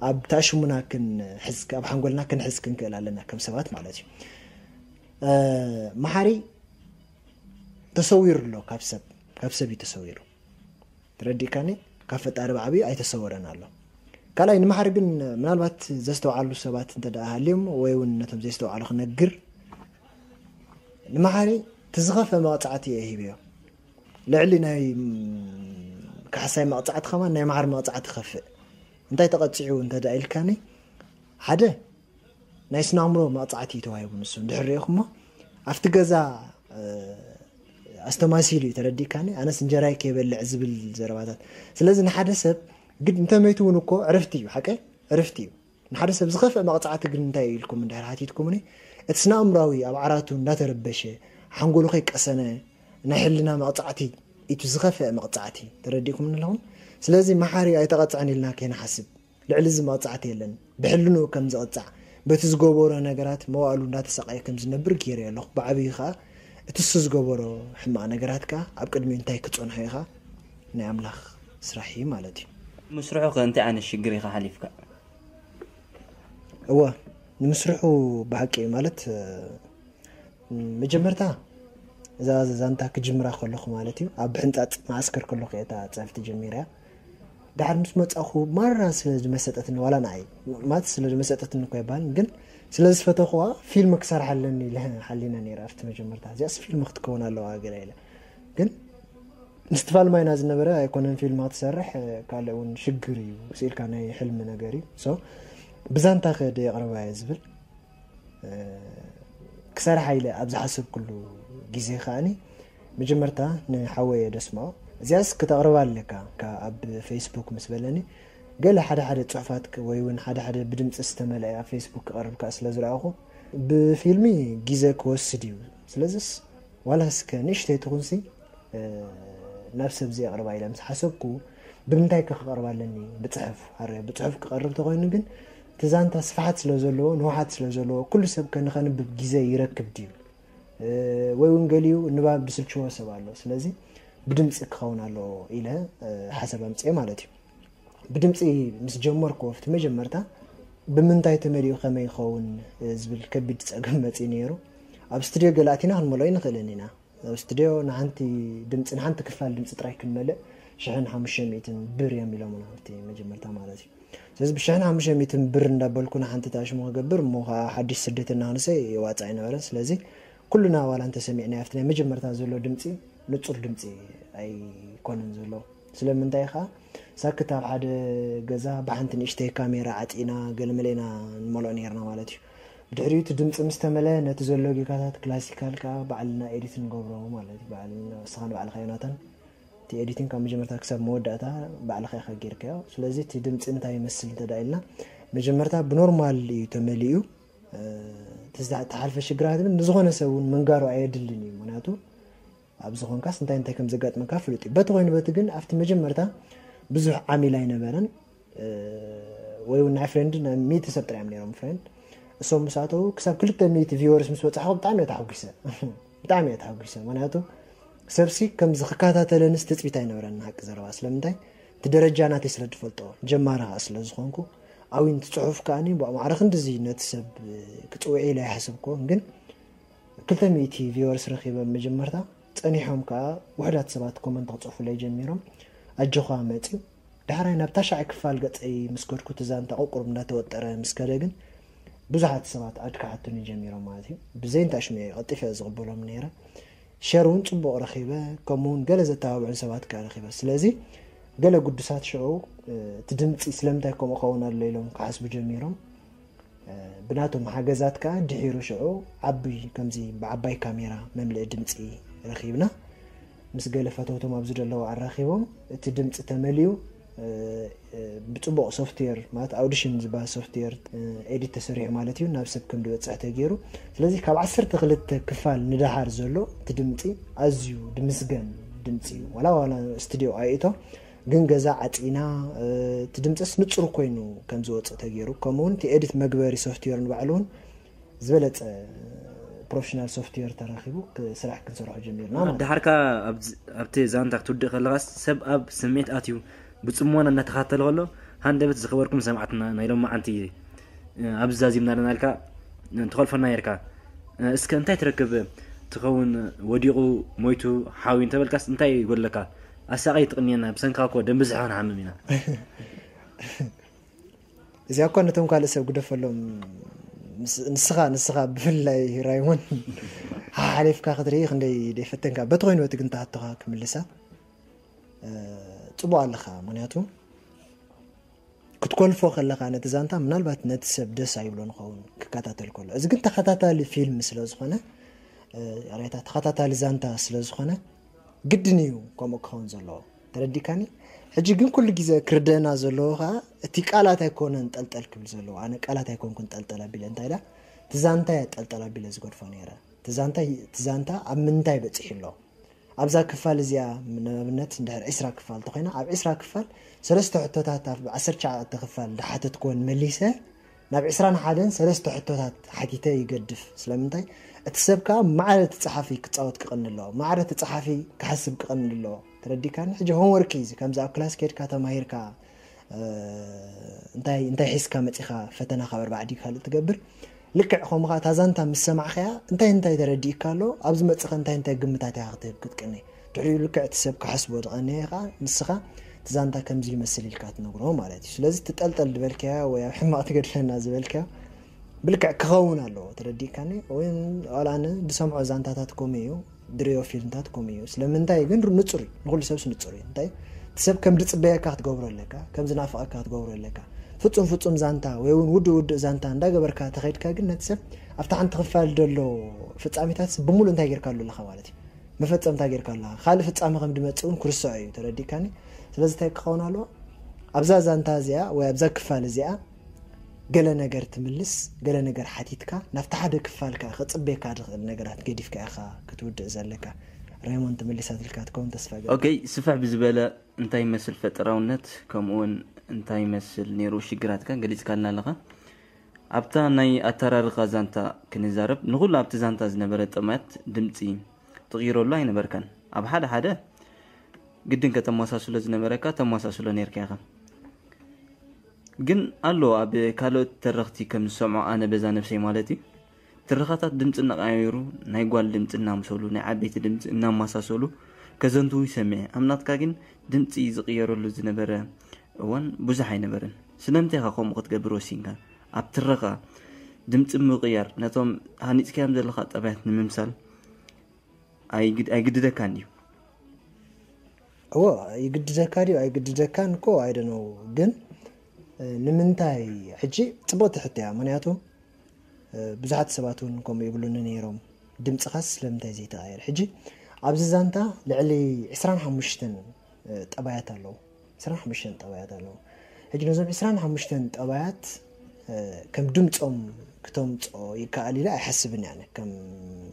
ኣብ ተኣሽሙና ክንሕዝ ኣብ ሓንጎልና ክንሕዝ ክንክእል ኣለና ከም ሰባት ማለት እዩ መሓሪ ተሰዊሩ ኣሎ ካብ ሰብ ካብ ሰብ እዩ ተሰዊሩ ተረዲካኒ ካብ ፈጣሪ ብዓብዩ ኣይተሰወረን ኣሎ ካልኣይ፣ ንመሓሪ ግን ምናልባት ዘስተውዓሉ ሰባት እንተ ደኣ ሃልዮም፣ ወይ እውን ነቶም ዘስተውዓሉ ክነግር፣ ንመሓሪ እቲ ዝኸፍአ መቕጻዕቲ እየ ሂበዮ። ልዕሊ ናይ፣ ም፣ ካሕሳይ መቕጻዕቲ ከማን ናይ መሓሪ መቕጻዕቲ ይኸፍእ። እንታይ ተቐጺዑ እንተ ደኣ ኢልካኒ፣ ሓደ ናይ ስነ ኣእምሮ መቕጻዕቲ እዩ ተዋሂቡ። ንሱ እንድሕር ርኢኹሞ፣ ኣብቲ ገዛ፣ እ፣ ኣስተማሲሉ እዩ፣ ተረዲእካኒ? ኣነስ እንጀራይ ከይበልዕ ዝብል ዘረባታት። ስለዚ ንሓደ ሰብ ግድ እንተ መይቱ እውን እኮ ዕርፍቲ እዩ፣ ሓቀይ ዕርፍቲ እዩ። ንሓደ ሰብ ዝኸፍአ መቕጻዕቲ ግን እንታይ እዩ ኢልኩም እንድሕር ሓቲትኩምኒ፣ እቲ ስነ ኣእምራዊ ኣብ ዓራቱ እንዳተረበሸ፣ ሓንጎሉ ከይቀሰነ፣ ናይ ሕልና መቕጻዕቲ፣ እቲ ዝኸፍአ መቕጻዕቲ። ተረዲእኩም ኣለኹም? ስለዚ መሓሪ ኣይተቐጽዐን ኢልና ከይንሓስብ፣ ልዕሊ እዚ መቕጻዕቲ የለን። ብሕልንኡ ከም ዝቕጻዕ፣ በቲ ዝገበሮ ነገራት መዋእሉ እንዳተሰቃየ ከም ዝነብር ገይረ ኣለኹ። ብዓብዩ ከኣ እቲ እሱ ዝገበሮ ሕማቕ ነገራት ከኣ ኣብ ቅድሚኡ እንታይ ክጸንሖ ኢኻ፣ ናይ ኣምላኽ ስራሕ እዩ ማለት እዩ። ምስርሑ ከ እንታይ ዓይነት ሽግር ኢኻ ሓሊፍካ? እወ፣ ንምስርሑ ብሓቂ ማለት፣ እ፣ መጀመርታ እዛ ዛንታ ክጅምራ ከለኹ ማለት እዩ፣ ኣብ ሕንጻጽ መዓስከር ከለኹ እየ እታ ጽሕፍቲ ጀሚረያ። ድሓር ምስ መጻኹ ማራ ስለ ዝመሰጠትኒ፣ ዋላ ንዓይ ማለት ስለ ዝመሰጠትኒ እኮ ኣይባልን፣ ግን ስለ ዝፈተኹዋ ፊልም ክሰርሓ ኣለኒ ኢለ ሓሊነ ነይረ ኣብቲ መጀመርታ። እዚኣስ ፊልም ክትከውን ኣለዋ ገለ ኢለ። ግን ምስትፋል ማይና ዝነበረ ኣይኮነን ፊልም ክትሰርሕ፣ ካልእ እውን ሽግር እዩ፣ ስኢልካ ናይ ሕልሚ ነገር እዩ። So ብዛንታ ከ ዶ የቕርባ እየ ዝብል፣ እ፣ ክሰርሓ ኢለ ኣብ ዝሓሰብኩሉ ግዜ ከኣኒ መጀመርታ ንሓወየ ደስማኦ፣ "እዚኣስ ክተቕርባ ኣለካ" ካብ ኣብ ፌስቡክ ምስ በለኒ፣ ገለ ሓደ ሓደ ጽሑፋት ክ-፣ ወይ እውን ሓደ ሓደ ብድምጺ ዝተመልአ ኣብ ፌስቡክ ክቐርብ ከኣ ስለ ዝረኣኹ፣ ብፊልሚ ግዜ ክወስድ እዩ። ስለዚስ ዋላ እስከ ንእሽተይ ትኹንሲ፣ እ፣ ናብ ሰብ ዘየቕርባ ኢለ ምስ ሓሰብኩ፣ ብምንታይ ከ ክቐርባ ኣለኒ? ብጽሑፍ። ኣረ፣ ብጽሑፍ ክቐርብ ተኾይኑ ግን፣ እቲ ዛንታ ስፍሓት ስለ ዘለዎ፣ ንውሓት ስለ ዘለዎ፣ ኩሉ ሰብ ከ ንኸንብብ ግዜ ይረክብ ድዩ? እ፣ ወይ እውን ገሊኡ ንባብ ዝስልችዎ ሰብ ኣሎ። ስለዚ ብድምጺ ክኸውን ኣለዎ ኢለ፣ እ፣ ሓሳብ ኣምጽኤ ማለት እዩ። ብድምጺ ምስ ጀመርኩ፣ ኣብቲ መጀመርታ ብምንታይ ተመሊኡ ከመይ ይኸውን፣ እ፣ ዝብል ከቢድ ጸገም መጺኡ ነይሩ። ኣብ ስቱድዮ ገለ ኣቲና ክንመልኦ ኣይንኽእልን ኢና። ኣብ ስቱድዮ ንሓንቲ ድምጺ፣ ንሓንቲ ክፋል ድምጺ ጥራይ ክንመልእ ሽሕን ሓሙሽተ ሚእትን ብር እዮም ኢሎምና፣ ኣብቲ መጀመርታ ማለት እዩ። ስለዚ ብሽሕን ሓሙሽተ ሚእትን ብር እንዳበልኩ ንሓንቲ ታሽሙ ክገብር፣ እሞ ኸዓ ሓድሽ ስደተኛ ክንሰ የዋጽእ ኣይነበረን። ስለዚ ኩልና ዋላ እንተሰሚዕናዮ፣ ኣብቲ ናይ መጀመርታ ዘሎ ድምጺ ንጹር ድምጺ ኣይኮነን ዘሎ። ስለምንታይ ኸዓ፣ ሳክት ኣብ ሓደ ገዛ ብሓንቲ ንእሽተይ ካሜራ ዓጺና ገለመለ ኢና ንመልኦ ነይርና ማለት እዩ። ብድሕሪኡ እቲ ድምጺ ምስ ተመለ፣ ነቲ ዘሎ ጌጋታት ክላሲካል ከኣ ባዕልና ኤዲት ንገብሮ ማለት እዩ። ባዕልና፣ ንስኻ ንባዕልኻ ዮናታን፣ እቲ ኤዲቲንግ ካብ መጀመርታ ክሳብ መወዳእታ ባዕልኻ ኢኻ ጌርካዮ። ስለዚ እቲ ድምጺ እንታይ ይመስል እንተ ደኣ ኢልና፣ መጀመርታ ብኖርማል እዩ ተመሊኡ። እ፣ እቲ ዝተሓልፈ ሽግራት ግን ንዝኾነ ሰብ እውን ምንጋሩ ኣየድልን እዩ። ምኽንያቱ ኣብዚ ኾንካስ እንታይ እንታይ ከም ዘጋጥመካ ፍሉጥ እዩ። በቲ ኮይኑ በቲ ግን ኣብቲ መጀመርታ ብዙሕ ዓሚል ኣይነበረን። እ፣ ወይ እውን ናይ ፍሬንድ ናይ ሚእቲ ሰብ ጥራይ እዮም ነይሮም ፍሬንድ። እሶም ምስ ኣተዉ ክሳብ ክልተ ሚእቲ ቪወርስ ምስ በጻሕኩ ብጣዕሚ እየ ተሓጒሰ። ብጣዕሚ እየ ተሓጒሰ። ምኽንያቱ ሰብሲ ከምዚ ክከታተለንስ ትጽቢት ኣይነበረን፣ ንሓቂ ዘረባ። ስለምንታይ? እቲ ደረጃ ናተይ ስለ ዝፈልጦ፣ ጀማሪ ኸኣ ስለ ዝኾንኩ፣ ኣዊንቲ ጽሑፍ ከኣኒ ብኣማዕረ ክንድዚ ነቲ ሰብ ክጽውዕ ኢለ ኣይሓሰብኩዎን። ግን ክልተ ሚእቲ ቪወርስ ረኺበ መጀመርታ፣ ጸኒሖም ከኣ ውሑዳት ሰባት ኮመንት ክጽሕፉለይ ጀሚሮም። ኣጆኻ መጺኡ። ዳሕራይ ናብ ታሽዓይ ክፋል ገጸይ ምስ ከድኩ፣ እቲ ዛንታ ቁሩብ እንዳተወጠረ ምስ ከደ ግን፣ ብዙሓት ሰባት ኣድ ክሓቱኒ ጀሚሮም ማለት እዩ። ብዘይ ንታሽሙ እየ ቀልጢፈ ዝቕበሎም ነይረ። ሸር እውን ጽቡቕ ረኺበ፣ ከምኡ እውን ገለ ዘተባብዑን ሰባት ከኣ ረኺበ። ስለዚ ገለ ግዱሳት ሽዑ፣ እ፣ እቲ ድምጺ ስለምንታይ ከምኡ ኸውን ኣሎ ኢሎም ክሓስቡ ጀሚሮም። እ፣ ብናቶም ሓገዛት ከኣ ድሒሩ ሽዑ ዓቢ፣ ከምዚ ብዓባይ ካሜራ መምልኢ ድምጺ ረኺብና። ምስ ገለ ፈተውቶም ኣብዚ ዘለዉ ኣራኺቦም፣ እቲ ድምጺ ተመሊኡ፣ እ፣ እ፣ ብጽቡቕ ሶፍትዌር፣ ማለት ኣውዲሽን ዝበሃል ሶፍትዌር፣ እ፣ ኤዲት ተሰሪሑ ማለት እዩ፣ ናብ ሰብ ከም ዝበጽሕ ተገይሩ። ስለዚ ካብ ዓሰርተ ክልተ ክፋል ንደሓር ዘሎ እቲ ድምጺ ኣዝዩ ድምስገን ድምጺ እዩ። ዋላ፣ ዋላ ስቱድዮ ኣይእቶ፣ ግን ገዛ ዓጺና፣ እ፣ እቲ ድምጽስ ንጹር ኮይኑ ከም ዝወጽእ ተገይሩ። ከምኡ እውን እቲ ኤዲት መግበሪ ሶፍትዌር ንባዕሉ እውን ዝበለጸ ፕሮፌሽናል ሶፍትዌር ተረኺቡ ክ-፣ ስራሕ ክንሰርሖ ጀሚርና ማለት እዩ። ደሓርካ ኣብዚ፣ ኣብቲ ዛንታ ክትውድእ ከለኻስ ሰብ ኣብ ስምዒት ኣትዩ ብጽሞና እናተኻተለ ከሎ፣ ሃንደበት ዝኸበርኩም ሰማዕትና ናይ ሎማዓንቲ፣ እ፣ ኣብዚ ዛዚምና ኣለና ኢልካ ትኸልፈና ነርካ። እ፣ እስከ እንታይ ትረክብ ትኸውን? ወዲቑ፣ ሞይቱ፣ ሓዊ እንተበልካስ እንታይ ይጎድለካ? ኣሳቒ ትቕንየና፣ ብሰንካ እኮ ደም ብዝሒ ክንሓምም ኢና። እዚኣ እኳ ነቶም ካልእ ሰብ ግደፈሎም። ንስኻ ንስኻ ብፍላይ ራይሞን ሓሓሊፍካ ክትርኢ ክንደይ ደይፈተንካ። በቲ ኮይኑ በቲ ግን ተሓቶኻ ክምልሳ ጽቡቕ ኣለኻ። ምክንያቱ ክትኮልፎ ከለኻ ነቲ ዛንታ ምናልባት ነቲ ሰብ ደስ ኣይብሎ ንኸውን ክከታተል ከሎ። እዚ ግን ተኸታታሊ ፊልም ስለ ዝኾነ፣ ሬታ ተኸታታሊ ዛንታ ስለ ዝኾነ ግድን እዩ ከምኡ ክኸውን ዘለዎ። ተረዲካኒ? ሕጂ ግን ኩሉ ግዜ ክርደና ዘለዎ ከዓ እቲ ቃላት ኣይኮነን ጠልጠል ክብል ዘለዎ። ኣነ ቃላት ኣይኮንኩን ጠልጠል ኣቢለ እንታይ ኢላ እቲ ዛንታ እያ ጠልጠል ኣቢለ ዝገድፎ ነይረ። እቲ ዛንታ እቲ ዛንታ ኣብ ምንታይ በፂሑ ኣሎ? ኣብዛ ክፋል እዚኣ ንኣብነት እንድሕር ዕስራ ክፋል ተኮይና ኣብ ዕስራ ክፋል ሰለስተ ሕቶታት ኣብ ዓሰርተ ትሽዓተ ክፋል ዝሓተትክወን መሊሰ ናብ ዕስራን ሓደን ሰለስተ ሕቶታት ሓቲተ ይገድፍ። ስለምንታይ እቲ ሰብ ከዓ ማዕረ እቲ ፀሓፊ ክፃወት ክቐኒ ኣለዎ። ማዕረ እቲ ፀሓፊ ክሓስብ ክቐኒ ኣለዎ። ተረዲካኒ? ሕጂ ሆምወርክ እዩ እዚ። ከምዚ ኣብ ክላስ ከድካ ተማሂርካ እንታይ እንታይ ሒዝካ መፂኻ ፈተና ካብ ኣርባዕ ዲ ካልእ ትገብር። ልክዕ ከምኡ ከዓ እታ ዛንታ ምስ ሰማዕካያ እንታይ እንታይ ተረዲእካ ኣሎ፣ ኣብዚ መፅኸ እንታይ እንታይ ግምታት ኢኻ ክትህብ ክትቅኒ። ድሕሪኡ ልክዕ እቲ ሰብ ክሓስቦ ዝቐነየ ከዓ ንስኻ እቲ ዛንታ ከምዚ ይመስል ኢልካ ትነግሮ ማለት እዩ። ስለዚ ትጠልጠል ዝበልካዮ ወይ ኣብ ሕማቕ ትገድፈና ዝበልካዮ ብልክዕ ክኸውን ኣለዎ። ተረዲእካኒ? ወይ ዋላ ኣነ ዝሰምዖ ዛንታታት ከምኡ እዩ፣ ድሪዮ ፊልምታት ከምኡ እዩ። ስለምንታይ ግን ንፁር እዩ፣ ንኩሉ ሰብስ ንፁር እዩ። እንታይ እቲ ሰብ ከም ዝፅበየካ ክትገብሮ ኣለካ፣ ከም ዝናፍቐካ ክትገብሮ ኣለካ። ፍፁም ፍፁም ዛንታ ወይ እውን ውድእ ውድእ ዛንታ እንዳገበርካ ተኸይድካ ግን ነቲ ሰብ ኣብታ ሓንቲ ክፋል ዘሎ ፍፃሜታት ብምሉእ እንታይ ጌርካሉ ኣለኻ ማለት እዩ። መፈፀምታ ጌርካ ኣለኻ። ካልእ ፍፃመ ከም ድመፅእ እውን ክርስዖ እዩ። ተረዲካኒ? ስለዚ እንታይ ክኸውን ኣለዎ? ኣብዛ ዛንታ እዚኣ ወይ ኣብዛ ክፋል እዚኣ ገለ ነገር ትምልስ፣ ገለ ነገር ሓቲትካ ናብቲ ሓደ ክፋል ከኣ ክጽበየካ ዝኽእል ነገራት ገዲፍካ ኢኻ ክትውድእ ዘለካ። ሬሞን ትምልሳትልካ ትከውን ተስፋ ገ ኦኬ፣ ስፍሕ ብዝበለ እንታይ ይመስል ፈጠራውነት ከምኡውን እንታይ ይመስል ነይሩ ሽግራትካ ገሊጽካልና ኣለኻ። ኣብታ ናይ ኣተራርኻ ዛንታ ክንዛረብ ንኹሉ ኣብቲ ዛንታ ዝነበረ ጠማያት ድምፂ ትቕይረሉ ኣይነበርካን። ኣብ ሓደ ሓደ ግድን ከተመሳስሎ ዝነበረካ ተመሳስሎ ነርካ ኢኻ። ግን ኣሎ ኣብ ካልኦት ተረኽቲ ከም ዝሰምዖ ኣነ በዛ ነብሰይ ማለት እዩ ትረኻታት ድምፂ እናቀያየሩ ናይ ጓል ድምፂ እናምሰሉ ናይ ዓበይቲ ድምፂ እናመሳሰሉ ከዘንትዉ ይሰምዐ። ኣብ ናትካ ግን ድምፂ ዝቅየረሉ ዝነበረ እዋን ብዙሕ ኣይነበረን። ስለምንታይ ኢኻ ከምኡ ክትገብር ወሲንካ? ኣብ ትረኻ ድምፂ ምቅያር ነቶም ሃኒፅካዮም ዘለካ ጠባያት ንምምሳል ኣይግድደካን ድዩ? እዎ ይግድደካ ድዩ ኣይግድደካን እኮ ኣይደነው ግን ንምንታይ ሕጂ ፅቡቅ ትሕት እያ ምክንያቱ ብዙሓት ሰባት እውን ከምኡ ይብሉኒ ነይሮም ድምፅኻስ ስለምንታይ ዘይተቃየር ሕጂ ኣብዚ ዛንታ ልዕሊ ዕስራን ሓሙሽተን ጠባያት ኣለዉ ዕስራን ሓሙሽተን ጠባያት ኣለዉ ሕጂ ነዞም ዕስራን ሓሙሽተን ጠባያት ከም ድምፆም ክተምፅኦ ይከኣል ኢለ ኣይሓስብን እያ ከም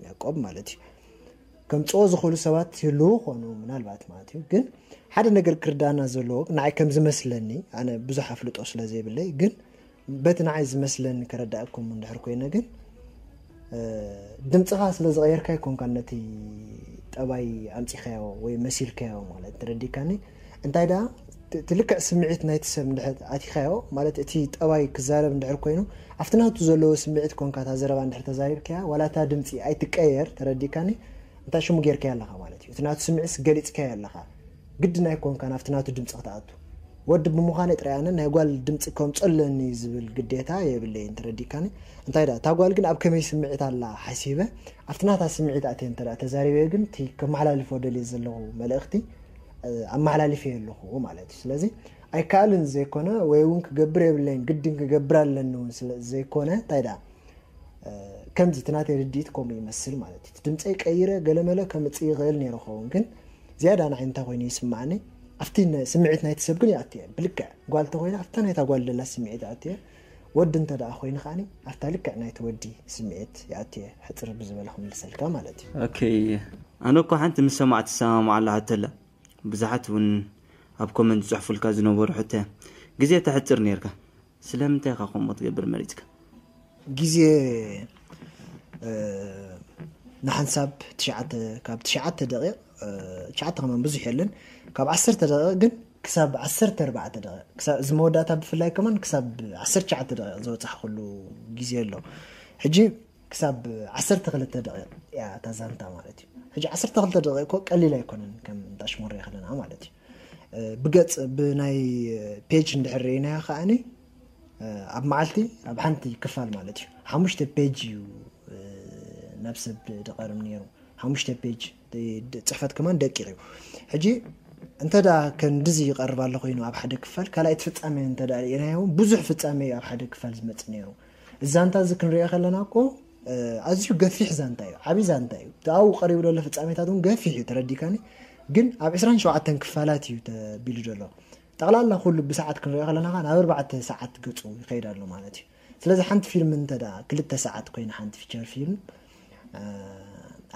ያቆብ ማለት እዩ ከምፅኦ ዝኽእሉ ሰባት ይህልዉ ኾኑ ምናልባት ማለት እዩ ግን ሓደ ነገር ክርዳና ዘለዎ ንዓይ ከም ዝመስለኒ ኣነ ብዙሕ ኣፍልጦ ስለ ዘይብለይ ግን በቲ ንዓይ ዝመስለኒ ከረዳእኩም እንድሕር ኮይነ ግን ድምፅኻ ስለ ዝቐየርካ ይኮንካ ነቲ ጠባይ ኣምፂኻዮ ወይ መሲልካዮ ማለት ተረዲካኒ እንታይ ደኣ ትልክዕ ስምዒት ናይቲ ሰብ እንድሕር ኣቲኻዮ ማለት እቲ ጠባይ ክዛረብ እንድሕር ኮይኑ ኣብቲ ናቱ ዘለዎ ስምዒት ኮንካ እታ ዘረባ እንድሕር ተዛሪብካያ ዋላ እታ ድምፂ ኣይትቀየር ተረዲካኒ እንታይ ሽሙ ጌርካዮ ኣለኻ ማለት እዩ እቲ ናቱ ስምዒት ገሊፅካዮ ኣለኻ ግድን ኣይኮንካን ኣብቲ ናቱ ድምፂ ክትኣቱ ወዲ ብምዃነይ ጥራይ ኣነ ናይ ጓል ድምፂ ከምፆ ኣለኒ ዝብል ግዴታ የብለይን ተረዲካኒ እንታይ ዳ እታ ጓል ግን ኣብ ከመይ ስምዒት ኣላ ሓሲበ ኣብቲ ናታ ስምዒት ኣትየ እንተ ተዛሪበ ግን እቲ ከመሓላልፎ ደልየ ዘለኹ መልእኽቲ ኣመሓላሊፈ ኣለኹ ማለት እዩ ስለዚ ኣይከኣልን ዘይኮነ ወይ እውን ክገብር የብለይን ግድን ክገብር ኣለኒ እውን ስለ ዘይኮነ እንታይ ዳ ከምዚ እቲ ናተይ ርድኢት ከምኡ ይመስል ማለት እዩ ድምፀይ ቀይረ ገለመለ ከምፅእ ይኽእል ነይሩ ኸውን ግን ዝያዳ ንዓይ እንታይ ኮይኑ ይስማዓኒ ኣብቲ ስምዒት ናይቲ ሰብ ግን ይኣትየ ብልክዕ ጓል ተኮይና ኣብታ ናይታ ጓል ደላ ስምዒት ይኣትየ ወዲ እንተ ደኣ ኮይኑ ከዓኒ ኣብታ ልክዕ ናይቲ ወዲ ስምዒት ይኣትየ ሕፅር ብዝበለ ክምልሰልካ ማለት እዩ ኦኬ ኣነ እኮ ሓንቲ ምስ ሰማዕ ትሰማማዕ ኣላ ሕቶ ኣላ ብዙሓት እውን ኣብ ኮመንት ዝፅሕፉልካ ዝነበሩ ሕቶ ግዜ ተሕፅር ነርካ ስለምንታይ ኢኻ ከምኡ ትገብር መሪፅካ ግዜ ንሓንሳብ ትሽዓተ ካብ ትሽዓተ ደቂቕ ትሽዓተ ከማን ብዙሕ የለን ካብ ዓሰርተ ደቂቕ ግን ክሳብ ዓሰርተ ኣርባዕተ ደቂቕ እዚ መወዳእታ ብፍላይ ከማን ክሳብ ዓሰርተ ትሽዓተ ደቂቕ ዝበፃሕኩሉ ግዜ ኣሎ ሕጂ ክሳብ ዓሰርተ ክልተ ደቂቕ እያ እታ ዛንታ ማለት እዩ ሕጂ ዓሰርተ ክልተ ደቂቕ እኮ ቀሊል ኣይኮነን ከም እንዳሽሙር ከለና ማለት እዩ ብገፅ ብናይ ፔጅ እንድሕር ርኢናዮ ከዓኒ ኣብ መዓልቲ ኣብ ሓንቲ ክፋል ማለት እዩ ሓሙሽተ ፔጅ እዩ ናብ ሰብ ድቐርብ ነይሩ። ሓሙሽተ ፔጅ ጽሕፈት ከማን ደቂቕ እዩ። ሕጂ እንተ ደኣ ክንድዚ ይቐርብ ኣሎ ኮይኑ ኣብ ሓደ ክፋል ካልኣይቲ ፍጻሜ እንተ ደኣ ርኢናዮ እውን ብዙሕ ፍጻሜ እዩ ኣብ ሓደ ክፋል ዝመጽእ ነይሩ። እዚ ዛንታ እዚ ክንሪኦ ከለና እኮ ኣዝዩ ገፊሕ ዛንታ እዩ፣ ዓብዪ ዛንታ እዩ። ኣብኡ ቀሪቡ ዘሎ ፍጻሜታት እውን ገፊሕ እዩ፣ ተረዲካኒ። ግን ኣብ ዕስራን ሸውዓተን ክፋላት እዩ ተቢሉ ዘሎ። ጠቕላላ ኩሉ ብሰዓት ክንሪኦ ከለና ከኣ ናብ ኣርባዕተ ሰዓት ገጹ ይኸይድ ኣሎ ማለት እዩ። ስለዚ ሓንቲ ፊልም እንተ ደኣ ክልተ ሰዓት ኮይና ሓንቲ ፊቸር ፊልም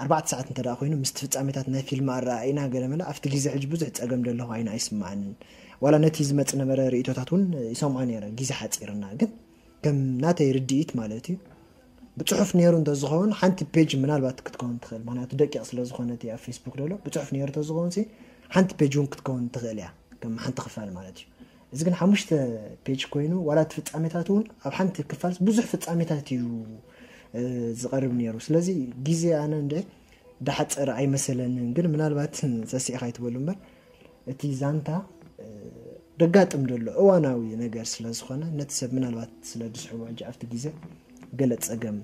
ኣርባዕተ ሰዓት እንተ ደኣ ኮይኑ ምስቲ ፍጻሜታት ናይ ፊልም ኣረኣእና ገለመለ ኣብቲ ግዜ ሕጂ ብዙሕ ጸገም ደለኹ ኣይና ኣይስምዓንን። ዋላ ነቲ ዝመጽእ ነበረ ርእይቶታት እውን ይሰምዖ ነይረ፣ ግዜ ሓጺርና። ግን ከም ናተይ ርድኢት ማለት እዩ ብጽሑፍ ነይሩ እንተዝኸውን ሓንቲ ፔጅ ምናልባት ክትከውን ትኽእል፣ ምክንያቱ ደቂቕ ስለ ዝኾነ እቲ ኣብ ፌስቡክ ደሎ ብጽሑፍ ነይሩ እንተዝኸውን ሲ ሓንቲ ፔጅ እውን ክትከውን ትኽእል እያ ከም ሓንቲ ክፋል ማለት እዩ። እዚ ግን ሓሙሽተ ፔጅ ኮይኑ ዋላ እቲ ፍጻሜታት እውን ኣብ ሓንቲ ክፋል ብዙሕ ፍጻሜታት እዩ ዝቐርብ ነይሩ። ስለዚ ግዜ ኣነ እንደ ዳሓፀረ ኣይመሰለንን፣ ግን ምናልባት ሰሲዕካ ይትበሉ እምበር እቲ ዛንታ ደጋጥም ደሎ እዋናዊ ነገር ስለ ዝኾነ ነቲ ሰብ ምናልባት ስለ ዝስሕቦ ሕጂ ኣብቲ ግዜ ገለ ፀገም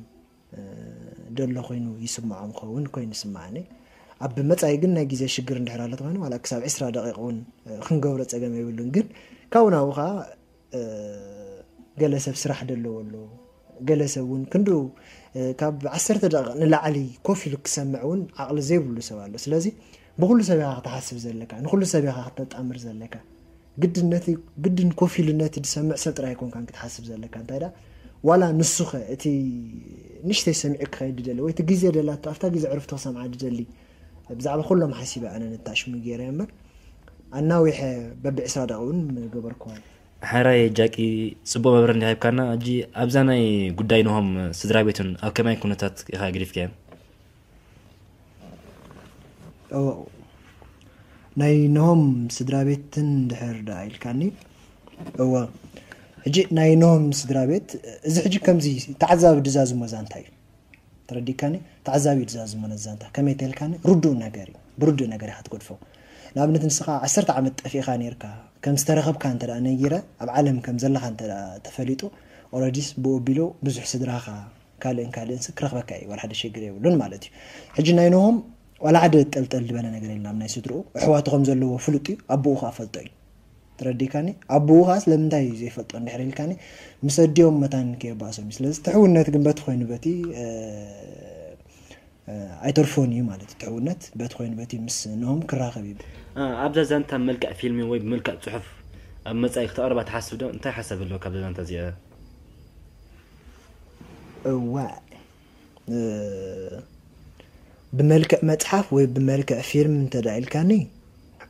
ደሎ ኮይኑ ይስምዖም ኸውን ኮይኑ ይስምዓኒ። ኣብ መጻኢ ግን ናይ ግዜ ሽግር እንድሕር ኣሎ ተኾይኑ ዋላ ክሳብ ዕስራ ደቂቕ እውን ክንገብሮ ጸገም የብሉን። ግን ካብኡ ናብኡ ኸዓ ገለ ሰብ ስራሕ ደለዎ ኣሎ፣ ገለ ሰብ እውን ክንዱ ካብ ዓሰርተ ደቂቕ ንላዕሊ ኮፍ ኢሉ ክሰምዕ እውን ዓቕሊ ዘይብሉ ሰብ ኣሎ። ስለዚ ብኩሉ ሰብ ኢኻ ክትሓስብ ዘለካ፣ ንኩሉ ሰብ ኢኻ ክተጣምር ዘለካ። ግድን ነቲ ግድን ኮፍ ኢሉ ነቲ ዝሰምዕ ሰብ ጥራይ ኣይኮንካን ክትሓስብ ዘለካ። እንታይ ደኣ ዋላ ንሱኸ እቲ ንሽተይ ሰሚዑ ክኸይድ ዝደሊ ወይ እቲ ግዜ ደላቶ ኣብታ ግዜ ዕርፍቲ ክሰምዓ ዝደሊ ብዛዕባ ኩሎም ሓሲበ ኣነ ነታሽሙ ገይረ እምበር ኣናዊሐ በቢ ዕስራ ደቂቕ እውን ገበርክዋ። ሕራይ ጃቂ ጽቡቕ መብርህ እንዲኻ ሂብካና። ሕጂ ኣብዛ ናይ ጉዳይ ነሆም ስድራ ቤትን ኣብ ከመይ ኩነታት ኢኻ ገዲፍካዮም? እወ ናይ ነሆም ስድራ ቤትን ድሕር ደኣ ኢልካኒ። እወ ሕጂ ናይ ነሆም ስድራ ቤት እዚ ሕጂ ከምዚ ተዓዛቢ ድዛዝሞ ዛንታ እዩ። ተረዲካኒ? ተዓዛቢ እዩ ድዛዝሞ ነዚ ዛንታ። ከመይ ተልካኒ? ርዱእ ነገር እዩ። ብርዱእ ነገር ኢኻ ትገድፎ። ንኣብነት ንስኻ ዓሰርተ ዓመት ጠፊእኻ ነይርካ ከም ዝተረኸብካ እንተ ደኣ ነጊረ ኣብ ዓለም ከም ዘለኻ እንተ ደኣ ተፈሊጡ ኦረዲስ ብኡ ኣቢሉ ብዙሕ ስድራኻ ካልእን ካልእን ስ ክረኽበካ እዩ ዋላ ሓደ ሽግር የብሉን ማለት እዩ። ሕጂ ናይ ኖሆም ዋላ ሓደ ጠልጠል ዝበለ ነገር የለን ኣብ ናይ ስድርኡ። ኣሕዋቱ ከም ዘለዎ ፍሉጥ እዩ። ኣቦኡ ከዓ ፈልጦ እዩ። ተረዲካኒ? ኣቦኡ ከዓ ስለምንታይ እዩ ዘይፈልጦ እንድሕር ኢልካኒ ምስ ኣዲኦም መታን ከየባእሶም እዩ። ስለዚ ትሕውነት ግን በቲ ኮይኑ በቲ ኣይተርፎን እዩ ማለት እዩ። ትሕውነት በቲ ኮይኑ በቲ ምስ ኖሆም ክራኸብ እዩ። ኣብዛ ዛንታ ብመልክዕ ፊልሚ ወይ ብመልክዕ ፅሑፍ ኣብ መፃኢ ክተቕርባ ትሓስብ ዶ? እንታይ ሓሳብ ኣለካ ኣብዛ ዛንታ እዚኣ? እዋ ብመልክዕ መፅሓፍ ወይ ብመልክዕ ፊልም እንተዳ ኢልካኒ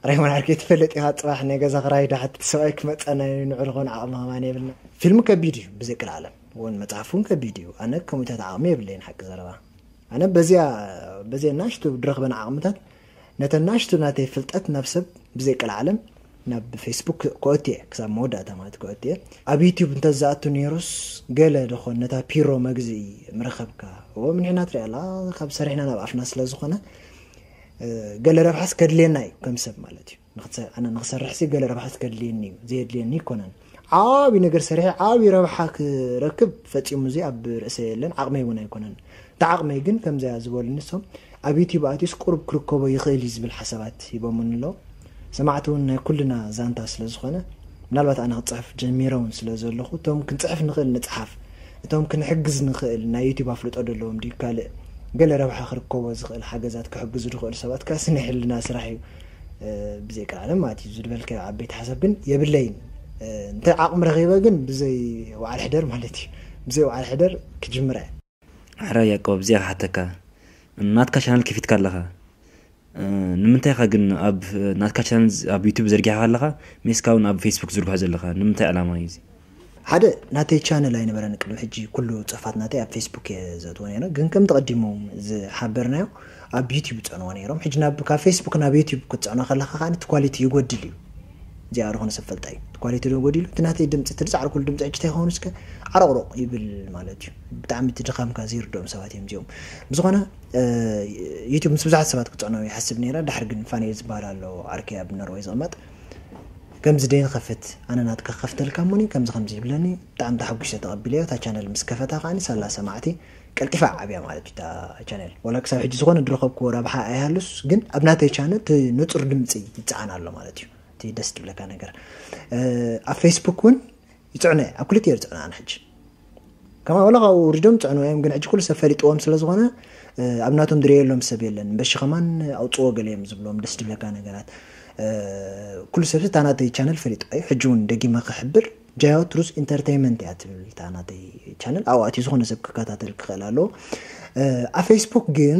ራይሞን ዓርከይ ትፈልጥ ኢኻ። ፅባሕ ናይ ገዛ ክራይ ዳሕቲ ሰብኣይ ክመፀና ንዑ ዝኾነ ዓቕሚ ከማን የብልና። ፊልም ከቢድ እዩ ብዘይ ቅልዓለም እውን መፅሓፍ እውን ከቢድ እዩ። ኣነ ከምኡታት ዓቕሚ የብለይን ሓቂ ዘረባ። ኣነ በዚያ በዚያ ናሽቱ ድረኽበን ዓቕምታት ነተን ናሽቱ ናተይ ፍልጠት ናብ ሰብ ብዘይ ቅልዓለም ናብ ፌስቡክ ክኦት እየ ክሳብ መወዳእታ ማለት ክኦት እየ። ኣብ ዩቲዩብ እንተዝኣቱ ነይሩስ ገለ ደኾን ነታ ፒሮ መግዝኢ ምረኸብካ። እዎ ምንሕና ትሪኣላ ካብ ሰሪሕና ናብ ኣፍና ስለ ዝኾነ ገለ ረብሓስ ከድልየና እዩ ከም ሰብ ማለት እዩ። ኣነ ንክሰርሕ ሲ ገለ ረብሓስ ከድልየኒ እዩ ዘየድልየኒ ይኮነን። ዓብዪ ነገር ሰሪሐ ዓብዪ ረብሓ ክረክብ ፈፂሙ እዚ ኣብ ርእሰ የለን ዓቕመይ እውን ኣይኮነን። እቲ ዓቕመይ ግን ከምዚያ ዝበሉኒ እሶም ኣብ ዩቲዩብ ኣትዩስ ቁሩብ ክርከቦ ይኽእል እዩ ዝብል ሓሳባት ሂቦምኒ ኣለዉ። ሰማዕቲ እውን ናይ ኩልና ዛንታ ስለ ዝኾነ ምናልባት ኣነ ክፅሕፍ ጀሚረ እውን ስለ ዘለኹ እቶም ክንፅሕፍ ንኽእል ንፅሓፍ እቶም ክንሕግዝ ንኽእል ናይ ዩቲዩብ ኣፍልጦ ዘለዎም ድዩ ካልእ ገለ ረብሓ ክርከቦ ዝኽእል ሓገዛት ክሕግዙ ዝኽእሉ ሰባት ከስ ናይ ሕልና ስራሕ እዩ። ብዘይ ቃለ ማለት እዩ ዝድበልካዮ ዓበይቲ ሓሳብ ግን የብለይን። እንተ ዓቕሚ ረኺበ ግን ብዘይ ወዓል ሕደር ማለት እዩ ብዘይ ወዓል ሕደር ክጅምረ። ሕራይ ያቆብ እዚኣ ክሓተካ ናትካ ቻናል ከፊትካ ኣለኻ ንምንታይ ኢኻ ግን ኣብ ናትካ ቻናል ኣብ ዩቱብ ዘርጊሕካ ኣለኻ ሜስካ እውን ኣብ ፌስቡክ ዝርግሖ ዘለኻ ንምንታይ ዕላማ እዩ እዚ? ሓደ ናተይ ቻነል ኣይነበረን ቅድሚ ሕጂ ኩሉ ፅሑፋት ናተይ ኣብ ፌስቡክ እየ ዘእትዎ ነይረ ግን ከም ተቐዲሙ ዝሓበርናዮ ኣብ ዩቲዩብ ፀንዎ ነይሮም ሕጂ ናብ ካብ ፌስቡክ ናብ ዩቲዩብ ክትፀዕኖ ከለካ ከዓ እቲ ኳሊቲ ይጎድል እዩ እዚኣ ዝኾነ ሰብ ፈልጣ እዩ እቲ ኳሊቲ ዶ ጎዲሉ እቲ ናተይ ድምፂ እቲ ዝፃዕርኩሉ ድምፂ ሕጂ እንታይ ክኸውን እስከ ዓረቕሮቕ ይብል ማለት እዩ ብጣዕሚ እቲ ድኻምካ ዘይርድኦም ሰባት እዮም እዚኦም ብዝኾነ ዩቲዩብ ምስ ብዙሓት ሰባት ክፀዕኖ ይሓስብ ነይረ ዳሕር ግን ፋኔል ዝበሃል ኣሎ ዓርከይ ኣብ ኖርወይ ዝቕመጥ ከምዚ ደይ ንኸፍት ኣነ ናትካ ክኸፍተልካ እሞኒ ከምዚ ከምዚ ይብለኒ። ብጣዕሚ ተሓጒሰ ተቐቢለዮ። እታ ቻነል ምስ ከፈታ ከዓኒ ሳላ ሰማዕቲ ቀልጢፋ ዓብያ ማለት እዩ እታ ቻነል። ዋላ ክሳብ ሕጂ ዝኾነ ዝረኸብክዎ ረብሓ ኣይሃሉስ፣ ግን ኣብ ናተይ ቻነል እቲ ንጹር ድምፂ ይፀዓን ኣሎ ማለት እዩ። እቲ ደስ ትብለካ ነገር ኣብ ፌስቡክ እውን ይፅዕኖ እየ። ኣብ ክልቲኦ ዝፅዕኖ ኣነ ሕጂ ከማ ወላ ካብኡ ውሪዶም ይፅዕኖ እዮም፣ ግን ሕጂ ኩሉ ሰብ ፈሊጥዎም ስለ ዝኾነ ኣብ ናቶም ድሬየሎም ሰብ የለን። በሺ ከማን ኣውፅዎ ገለ እዮም ዝብሎም ደስ ድብለካ ነገራት። ኩሉ ሰብ እታ ናተይ ቻነል ፈሊጡ እዩ። ሕጂ እውን ደጊመ ክሕብር ጃዮ ትሩስ ኢንተርቴይንመንት እያ ትብል እታ ናተይ ቻነል። ኣብኡ ኣትዩ ዝኾነ ሰብ ክከታተል ክኽእል ኣለዎ። ኣብ ፌስቡክ ግን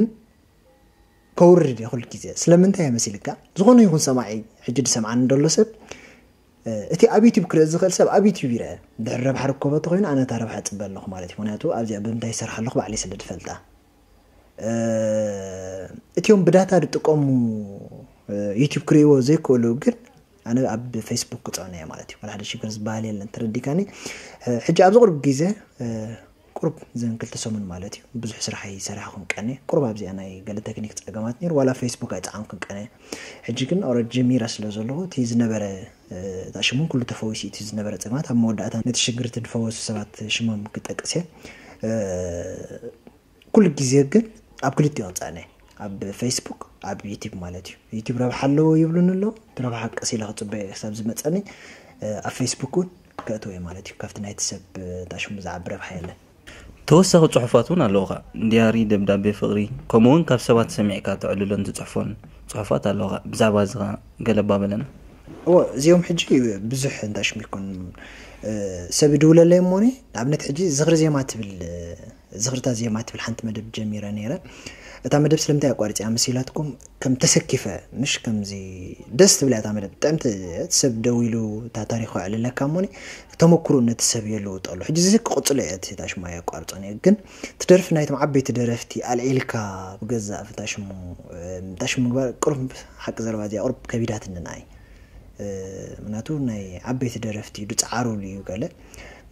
ከውርድ እየ ኩሉ ግዜ። ስለምንታይ እየ መሲልካ? ዝኾነ ይኹን ሰማዒ ሕጂ ዝሰምዓኒ ደሎ ሰብ እቲ ኣብ ዩቲብ ክርኢ ዝኽእል ሰብ ኣብ ዩቲብ ይርአ። ድሕሪ ረብሓ ርከቦ ተኮይኑ ኣነ እታ ረብሓ እፅበ ኣለኹ ማለት እዩ። ምክንያቱ ኣብዚኣ ብምንታይ ይሰርሕ ኣለኹ ባዕለይ ስለ ዝፈልጣ። እቲኦም ብዳታ ዝጥቀሙ ዩቲብ ክርእይዎ ዘይክእሉ ግን ኣነ ኣብ ፌስቡክ ክፀዕኖ እየ ማለት እዩ። ዋላ ሓደ ሽግር ዝበሃል የለን። ተረዲካኒ? ሕጂ ኣብዚ ቁርብ ግዜ ቁሩብ ዘን ክልተ ሰሙን ማለት እዩ ብዙሕ ስራሕ ይሰራሕኹም ቀነ። ቁሩብ ኣብዚኣ ናይ ገለ ቴክኒክ ፀገማት ነይሩ፣ ዋላ ፌስቡክ ኣይፀዓንኩን ቀነ። ሕጂ ግን ኦረድ ጀሚረ ስለ ዘለኹ እቲ ዝነበረ እታ ሽሙን ኩሉ ተፈዊሱ እቲ ዝነበረ ፀገማት ኣብ መወዳእታ ነቲ ሽግር እቲ ዝፈወሱ ሰባት ሽሞም ክጠቅስ እየ። ኩሉ ግዜ ግን ኣብ ክልቲኦ ክፀዕነ፣ ኣብ ፌስቡክ ኣብ ዩቲብ ማለት እዩ። ዩቲብ ረብሓ ኣለዎ ይብሉን ኣለዉ። እቲ ረብሓ ቀስ ኢለ ክፅበ ክሳብ ዝመፀኒ ኣብ ፌስቡክ እውን ከእትዎ እየ ማለት እዩ። ካብቲ ናይቲ ሰብ እታ ሽሙ ዝዓቢ ረብሓ የለን። ተወሳኺ ጽሑፋት እውን ኣለውኻ። ዲያሪ፣ ደብዳቤ ፍቕሪ፣ ከምኡ እውን ካብ ሰባት ሰሚዕካ ተዕልሎን ትጽሕፎን ጽሑፋት ኣለውኻ። ብዛዕባ እዚ ኸ ገለ እባ በለና። እዎ፣ እዚኦም ሕጂ ብዙሕ እንዳ ሽሙ ይኮን፣ እ፣ ሰብ ይድውለለይ እሞኒ፣ ንኣብነት ሕጂ ዝኽሪ ዜማ ትብል፣ እ፣ ዝኽርታ ዜማ ትብል ሓንቲ መደብ ጀሚረ ነይረ። እታ መደብ ስለምንታይ ኣቋሪጽያ መሲላትኩም? ከም ተሰኪፈ፣ ምሽ ከምዚ ደስ ትብል እያ እታ መደብ። ጥዕምቲ፣ ሰብ ደው ኢሉ እታ ታሪኹ የዕልለካ እሞኒ፣ ተመኩሩ ነቲ ሰብ የልውጠሉ። ሕጂ እዚ ክቕጽሎ እየ፣ እቲ ታሽሙ ኣየቋርጾን እየ። ግን እቲ ደርፊ ናይቶም ዓበይቲ ደረፍቲ ኣልዒልካ ብገዛእ ፍታሽሙ፣ እ፣ ታሽሙ ምግባር ቅሩብ ሓቂ ዘረባ እዚኣ ቅሩብ ከቢዳትኒ ንዓይ። እ፣ ምክንያቱ ናይ ዓበይቲ ደረፍቲ እዩ፣ ዝጸዓሩሉ እዩ ገለ።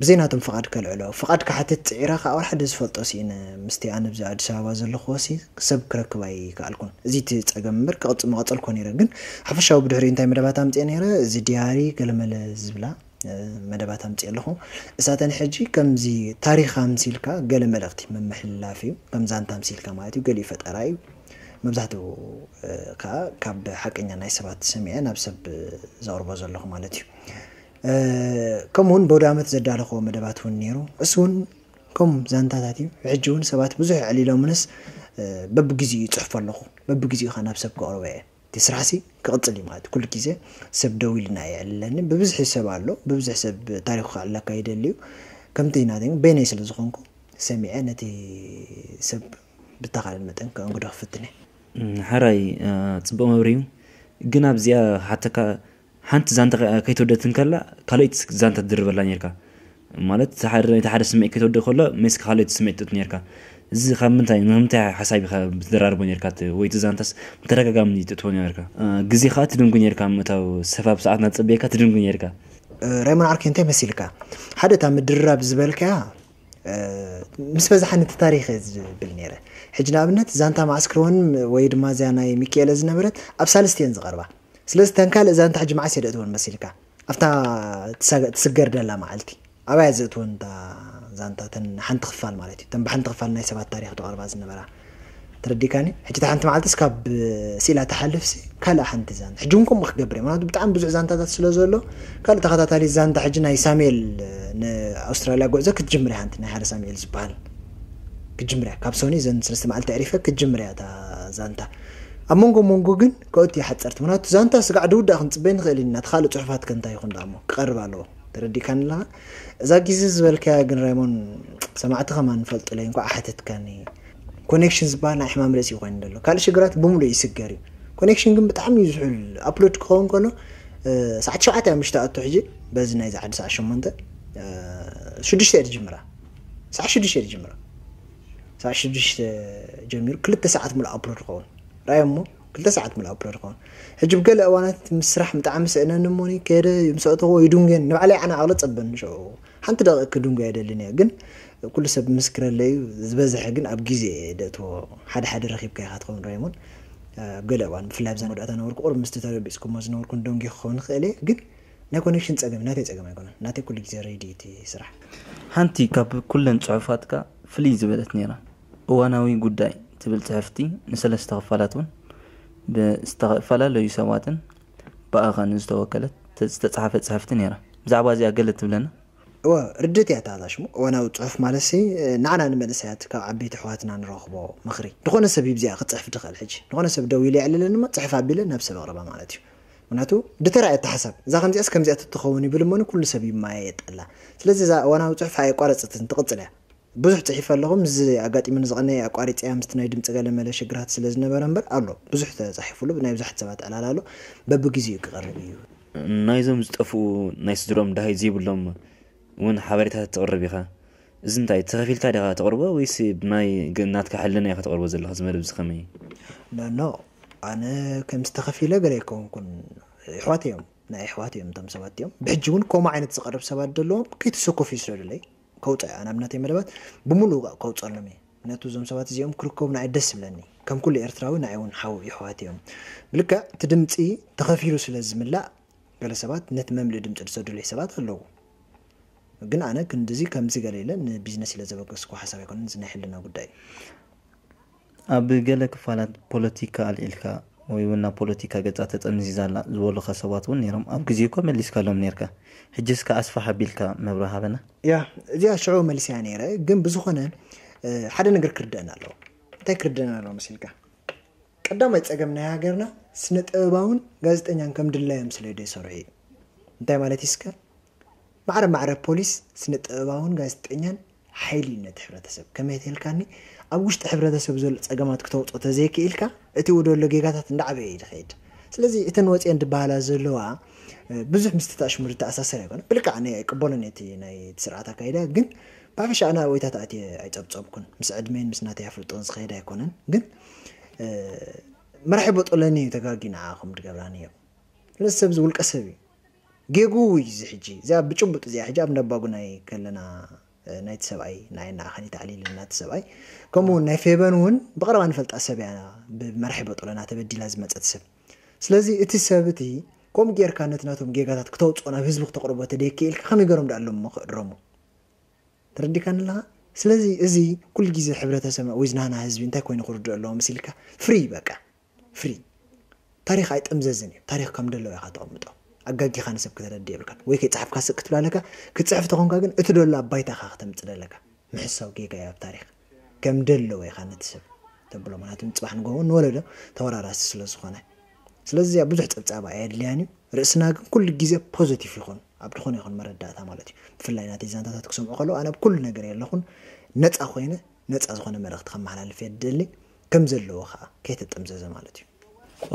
ብዘይ ናቶም ፍቓድ ከልዕሎ። ፍቓድ ክሓትት ጽዒረ ከኣ ወላ ሓደ ዝፈልጦ ስኢነ። ምስቲ ኣነ ኣብዚ ኣዲስ ኣበባ ዘለኹዎ ሲ ሰብ ክረክብ ኣይከኣልኩን። እዚ እቲ ጸገም እምበር ክቕጽ-፣ ምቐጸልኩ ነይረ። ግን ሓፈሻዊ ብድሕሪኡ እንታይ መደባት ኣምጽኤ ነይረ? እዚ ዲያሪ ገለመለ ዝብላ፣ እ፣ መደባት ኣምጽኤ ኣለኹ። እሳተን ሕጂ ከምዚ ታሪኽ ኣምሲልካ ገለ መልእኽቲ ምምሕልላፍ እዩ። ከም ዛንታ ኣምሲልካ ማለት እዩ። ገሊኡ ፈጠራ እዩ። መብዛሕትኡ፣ እ፣ ከኣ ካብ ሓቀኛ ናይ ሰባት ሰሚዐ ናብ ሰብ ዘቕርቦ ዘለኹ ማለት እዩ። እ፣ ከምኡ እውን በውደ ዓመት ዘዳለኽዎ መደባት እውን ነይሩ። እሱ እውን ከም ዛንታታት እዩ። ሕጂ እውን ሰባት ብዙሕ የዕሊሎምንስ፣ እ፣ በብግዜኡ ይጽሕፎ ኣለኹ። በብግዜኡ ኸኣ ናብ ሰብ ከቕርቦ እየ። እቲ ስራሕሲ ክቕጽል እዩ ማለት እዩ። ኩሉ ግዜ ሰብ ደው ኢልና የዕልለኒ። ብብዝሒ ሰብ ኣሎ። ብብዝሒ ሰብ ታሪኹ ከዕልለካ ይደሊ እዩ። ከምቲ ናተይ በይነይ ስለ ዝኾንኩ ሰሚዐ ነቲ ሰብ ብተኻእለ መጠን ከእንግዶ ክፍትን እየ። እም፣ ሓራይ፣ እ፣ ጽቡቕ መብርሂ እዩ። ግን ኣብዚኣ ሓተካ ሓንቲ ዛንታ ከ-፣ ከይተወደት እንከላ ካልኦት ዛንታ ትድርበላ ነርካ። ማለት፣ እቲ ሓደ፣ እቲ ሓደ ስምዒት ከይተወድእ ከሎ፣ ሜስካ ካልኦት ስምዒት ትእቱ ነርካ። እዚ ካብ ምንታይ፣ ንምንታይ ሓሳብ ኢኻ ብትደራርቦ ነርካ? እቲ፣ ወይ እቲ ዛንታስ ብተደጋጋሚ ትእትዎ ነርካ? እ፣ ግዜ ከኣ ትድንጉ ነርካ፣ ምእታው ሰፋ ብሰዓት እናጸበየካ ትድንጉ ነርካ። እ፣ ራይሞን ዓርከይ፣ እንታይ መሲልካ? ሓደ እታ ምድርራብ ዝበልካያ፣ እ፣ ምስ በዝሓኒ እቲ ታሪኽ እየ ዝብል ነይረ። ሕጂ ንኣብነት ዛንታ ማዕስክር ወን ወይ ድማ እዚኣ ናይ ሚካኤለ ዝነበረት ኣብ ሳልስቲ እየን ዝቐርባ። ስለዚ እተን ካልእ ዛንታ ሕጂ መዓስ እየ ደእትወን መሲልካ? ኣብታ ትሰገ-፣ ትስገር ደላ መዓልቲ። ኣበይ እየ ዘእትወን እታ ዛንታ? እተን ሓንቲ ክፋል ማለት እዩ። እተን ብሓንቲ ክፋል ናይ ሰባት ታሪኽ ዝቐርባ ዝነበራ። ተረዲካኒ? ሕጂ እታ ሓንቲ መዓልቲ እስካብ ስኢላ ትሓልፍሲ ካልእ ሓንቲ ዛንታ። ሕጂ እውን ከምኡ ክገብር እየ። ምክንያቱ ብጣዕሚ ብዙሕ ዛንታታት ስለ ዘሎ፣ ካልእ ተኸታታሊ ዛንታ ሕጂ ናይ ሳሙኤል ንኣውስትራልያ ጉዕዞ ክትጅምር እያ። ሓንቲ ናይ ሓደ ሳሙኤል ዝበሃል ክትጅምር እያ። ካብ ሶኒ ዘን ሰለስተ መዓልቲ ኣዕሪፈ ክትጅምር እያ እታ ዛንታ። ኣብ መንጎ መንጎ ግን ከእቱ እየ ሓፀርቲ። ምክንያቱ ዛንታ ስጋዕ ድውዳእ ክንፅበ ንኽእል ኢና። እቲ ካልእ ፅሑፋት ከ እንታይ ይኹን ደኣ እሞ ክቐርብ ኣለዎ። ተረዲካኒ ኣለኻ? እዛ ግዜ ዝበልካያ ግን ራይሞን ሰማዕቲ ከማን ንፈልጡለይ እንኳዕ ኣሓተትካኒ። ኮኔክሽን ዝበሃል ናይ ሕማም ርእሲ እዩ ኮይኑ ዘሎ። ካልእ ሽግራት ብምሉእ ይስገር እዩ። ኮኔክሽን ግን ብጣዕሚ እዩ ዝሑል። ኣፕሎድ ክኸውን ከሎ፣ እ፣ ሰዓት ሸውዓተ እያ ምሽቲ ኣቶ ሕጂ፣ በዚ ናይዚ ዓዲ ሰዓት ሸሞንተ፣ እ፣ ሽዱሽተ እየ ዝጅምራ። ሰዓት ሽዱሽተ እየ ዝጅምራ። ሰዓት ሽዱሽተ ጀሚሩ ክልተ ሰዓት ሙሉእ ኣፕሎድ ክኸውን። ራእዮ እሞ ክልተ ሰዓት ሙሉእ ኣፕሎድ ክኸውን። ሕጂ ብገለ እዋናት ምስ ስራሕ ብጣዕሚ ስእነኒ እሞኒ ከደ ምስ ኣእተኹዎ ይድንጉየኒ። ንባዕለይ ዓነ ኣቕለ ጸበኒ ሽዑ። ሓንቲ ደቂቕ ክድንጉ ኣይደልን እየ። ግን ኩሉ ሰብ ምስክረለይ እዩ። ዝበዝሐ ግን ኣብ ግዜ እየ ደእትዎ። ሓደ ሓደ ረኺብካ ኢኻ ትኸውን ራይሞን። ኣብ ገለ እዋን ብፍላይ ኣብዛ መወዳእታ ነበርኩ ቁሩብ ምስቲ ተረቢጽኩሞ ዝነበርኩ ደንጉየ ክኸውን ይኽእል እየ። ግን ናይ ኮኔክሽን ጸገም ናተይ ጸገም ኣይኮነን። ናተይ ኩሉ ግዜ ሬዲ እቲ ስራሕ። ሓንቲ ካብ ኩለን ጽሑፋትካ ፍልይ ዝበለት ነይራ። እዋናዊ ጉዳይ ትብል ጽሕፍቲ ንሰለስተ ክፋላት እውን ብዝተፈላለዩ ሰባትን ብኣኻን ዝተወከለት ዝተጻሓፈት ጽሕፍቲ ነይራ። ብዛዕባ እዚኣ ገለ ትብለና? እወ፣ ርድእቲ እያ እታ ሽሙ። እዋናዊ ጽሑፍ ማለት ሲ ንዓና ንመንእሰያት ካብ ዓበይቲ ኣሕዋትና ንረኽቦ ምኽሪ። ዝኾነ ሰብ እዩ ብዚኣ ክጽሕፍ ድኽእል። ሕጂ ዝኾነ ሰብ ደው ኢሉ የዕልለኒ እሞ ጽሕፍ ኣቢለ ናብ ሰብ ኣቕርባ ማለት እዩ። ምክንያቱ ድተራእየ እታ ሓሳብ እዛ ከምዚኣስ ከምዚኣ ትትኸውን ይብል እሞኒ ኩሉ ሰብ ይመያየጠላ። ስለዚ እዛ እዋናዊ ጽሑፍ ኣየቋረጸትን ትቕጽል እያ። ብዙሕ ጽሒፈ ኣለኹ። ምስዚ ኣጋጢሙኒ ዝቐነየ ኣቋሪጸያ ምስቲ ናይ ድምፂ ገለ መለ ሽግራት ስለ ዝነበረ እምበር ኣሎ ብዙሕ ተጻሒፉሉ ናይ ብዙሓት ሰባት ዕላል ኣሎ። በብግዜኡ ክቐርብ እዩ። ናይዞም ዝጠፍኡ ናይ ስድሮም ድሃይ ዘይብሎም እውን ሓበሬታት ትቕርብ ኢኻ። እዚ እንታይ ተኸፊልካ ዲኻ ተቕርቦ ወይስ ብናይ ገ- ናትካ ሕልና ኢኻ ተቕርቦ ዘለኻ? እዚ መደብ እዚ ከመይ እዩ? ኖ ኖ ኣነ ከምዚ ተኸፊለ ገለ ኣይከውንኩን። ይሕዋት እዮም ናይ ይሕዋት እዮም እቶም ሰባት እዮም። ብሕጂ እውን ከምኡ ዓይነት ዝቐርብ ሰባት ዘለዎም ከይተሰኮፉ ይስረዱለይ ከውፅኦ እየ። ኣነ ኣብ ናተይ መደባት ብምሉእ ከውፀሎም እየ። ምክንያቱ እዞም ሰባት እዚኦም ክርከቡ ንዓይ ደስ ይብለኒ። ከም ኩሉ ኤርትራዊ ንዓይ እውን ሓው ይሕዋት እዮም። ብልክዕ እቲ ድምፂ ተኸፊሉ ስለ ዝምላእ ገለ ሰባት ነቲ መምልኢ ድምፂ ዝሰዱለይ ሰባት ኣለዉ። ግን ኣነ ክንድዚ ከምዚ ገለ ኢለ ንቢዝነስ ኢለ ዘበገስኩ ሓሳብ ኣይኮነን። እዚ ናይ ሕልና ጉዳይ እዩ። ኣብ ገለ ክፋላት ፖለቲካ ኣልዒልካ ወይ እውን ናብ ፖለቲካ ገጻ ተጠምዚዛ ኣላ ዝበሉኻ ሰባት እውን ነይሮም። ኣብ ግዜ እኮ መሊስካሎም ነይርካ። ሕጂ እስከ ኣስፋሕ ኣቢልካ መብርሂ ሃበና። ያ እዚኣ ሽዑ መሊሰያ ነይረ። ግን ብዝኾነ እ፣ ሓደ ነገር ክርደአና ኣለዎ። እንታይ ክርደአና ኣለዎ መሲልካ? ቀዳማይ ጸገም ናይ ሃገርና ስነ ጥበባውን ጋዜጠኛን ከም ድላዮም ስለ ዘይሰርሑ እዩ። እንታይ ማለት እዩ እስከ? ማዕረ ማዕረ ፖሊስ ስነ ጥበባውን ጋዜጠኛን ሓይሊ እዩ ነቲ ሕብረተሰብ። ከመይ ተልካኒ ኣብ ውሽጢ ሕብረተሰብ ዘሎ ጸገማት ክተውፅኦ ተዘይክኢልካ እቲ ውደሎ ጌጋታት እንዳዓበየ እዩ ዝኸይድ። ስለዚ እተን ወፅየን ዝበሃላ ዘለዋ እ፣ ብዙሕ ምስቲ ተኣሽሙር ዝተኣሳሰር ኣይኮነ። ብልክዕ ኣነ ኣይቅበሎን እቲ ናይ እቲ ስርዓት ኣካይዳ ግን ብሓፈሻ ኣነ ኣብ ወይታት ኣትየ ኣይጸብጸብኩን። ምስ ዕድመይን ምስ ናተይ ኣፍልጦን ዝኸይድ ኣይኮነን። ግን እ፣ መራሒ ቦጦለኒ እዩ ተጋጊ ንዓኹም ድገብራኒ እዮም። ስለዚ ሰብ እዚ ውልቀ ሰብ እዩ። ጌጉ እዩ እዚ ሕጂ። እዚኣ ብጭቡጥ እዚኣ ሕጂ ኣብ እንዳባጉናይ ከለና እ፣ ናይቲ ሰብኣይ ንዓይ ንዓኻን እዩ ተዓሊልና እቲ ሰብኣይ። ከምኡ እውን ናይ ፌበን እውን ብቐረባ ንፈልጣ ሰብ እያ ብመራሒ ቦጦለና ተበዲላ ዝመጸት ሰብ። ስለዚ እቲ ሰብ እቲ ከምኡ ጌርካ ነቲ ናቶም ጌጋታት ክተውፅኦ ናብ ህዝቢ ክተቕርቦ ተደይክኢልካ ከመይ ገሮም ደኣሎም እሞ ክእድረሙ? ተረዲካኒ ኣለኻ? ስለዚ እዚ ኩሉ ግዜ ሕብረተሰብና ወይ ዝናና ህዝቢ እንታይ ኮይኑ ክርድኦ ኣለዎ መሲልካ? ፍሪ በቃ ፍሪ። ታሪኽ ኣይጠምዘዝን እዩ። ታሪኽ ከም ደለዎ ኢኻ ተቐምጦ። ኣጋጊኻ ንሰብ ክተረድእ የብልካን። ወይ ከይጸሓፍካ ስቅ ክትብል ኣለካ። ክትጽሕፍ ተኾንካ ግን እቲ ደሎ ኣብ ባይታ ኢኻ ክተምጽእ ደለካ። ምሕሳው ጌጋ እዩ ኣብ ታሪኽ። ከም ደለዎ ኢኻ ነቲ ሰብ ተብሎ። ምክንያቱ ንጽባሕ ንጎ እውን ንወለዶ ተወራራሲ ስለ ዝኾነ። ስለዚ እዚኣ ብዙሕ ጸብጻባ ኣየድልያን እዩ። ርእስና ግን ኩሉ ግዜ ፖዘቲቭ ይኹን ኣብ ዝኾነ ይኹን መረዳእታ ማለት እዩ። ብፍላይ ናተይ ዛንታታት ክሰምዑ ከለዉ ኣነ ኣብ ኩሉ ነገር የለኹን ነፃ ኮይነ ነፃ ዝኾነ መልእኽቲ ከመሓላልፍ የድሊ ከም ዘለዎ ከዓ ከይተጠምዘዘ ማለት እዩ።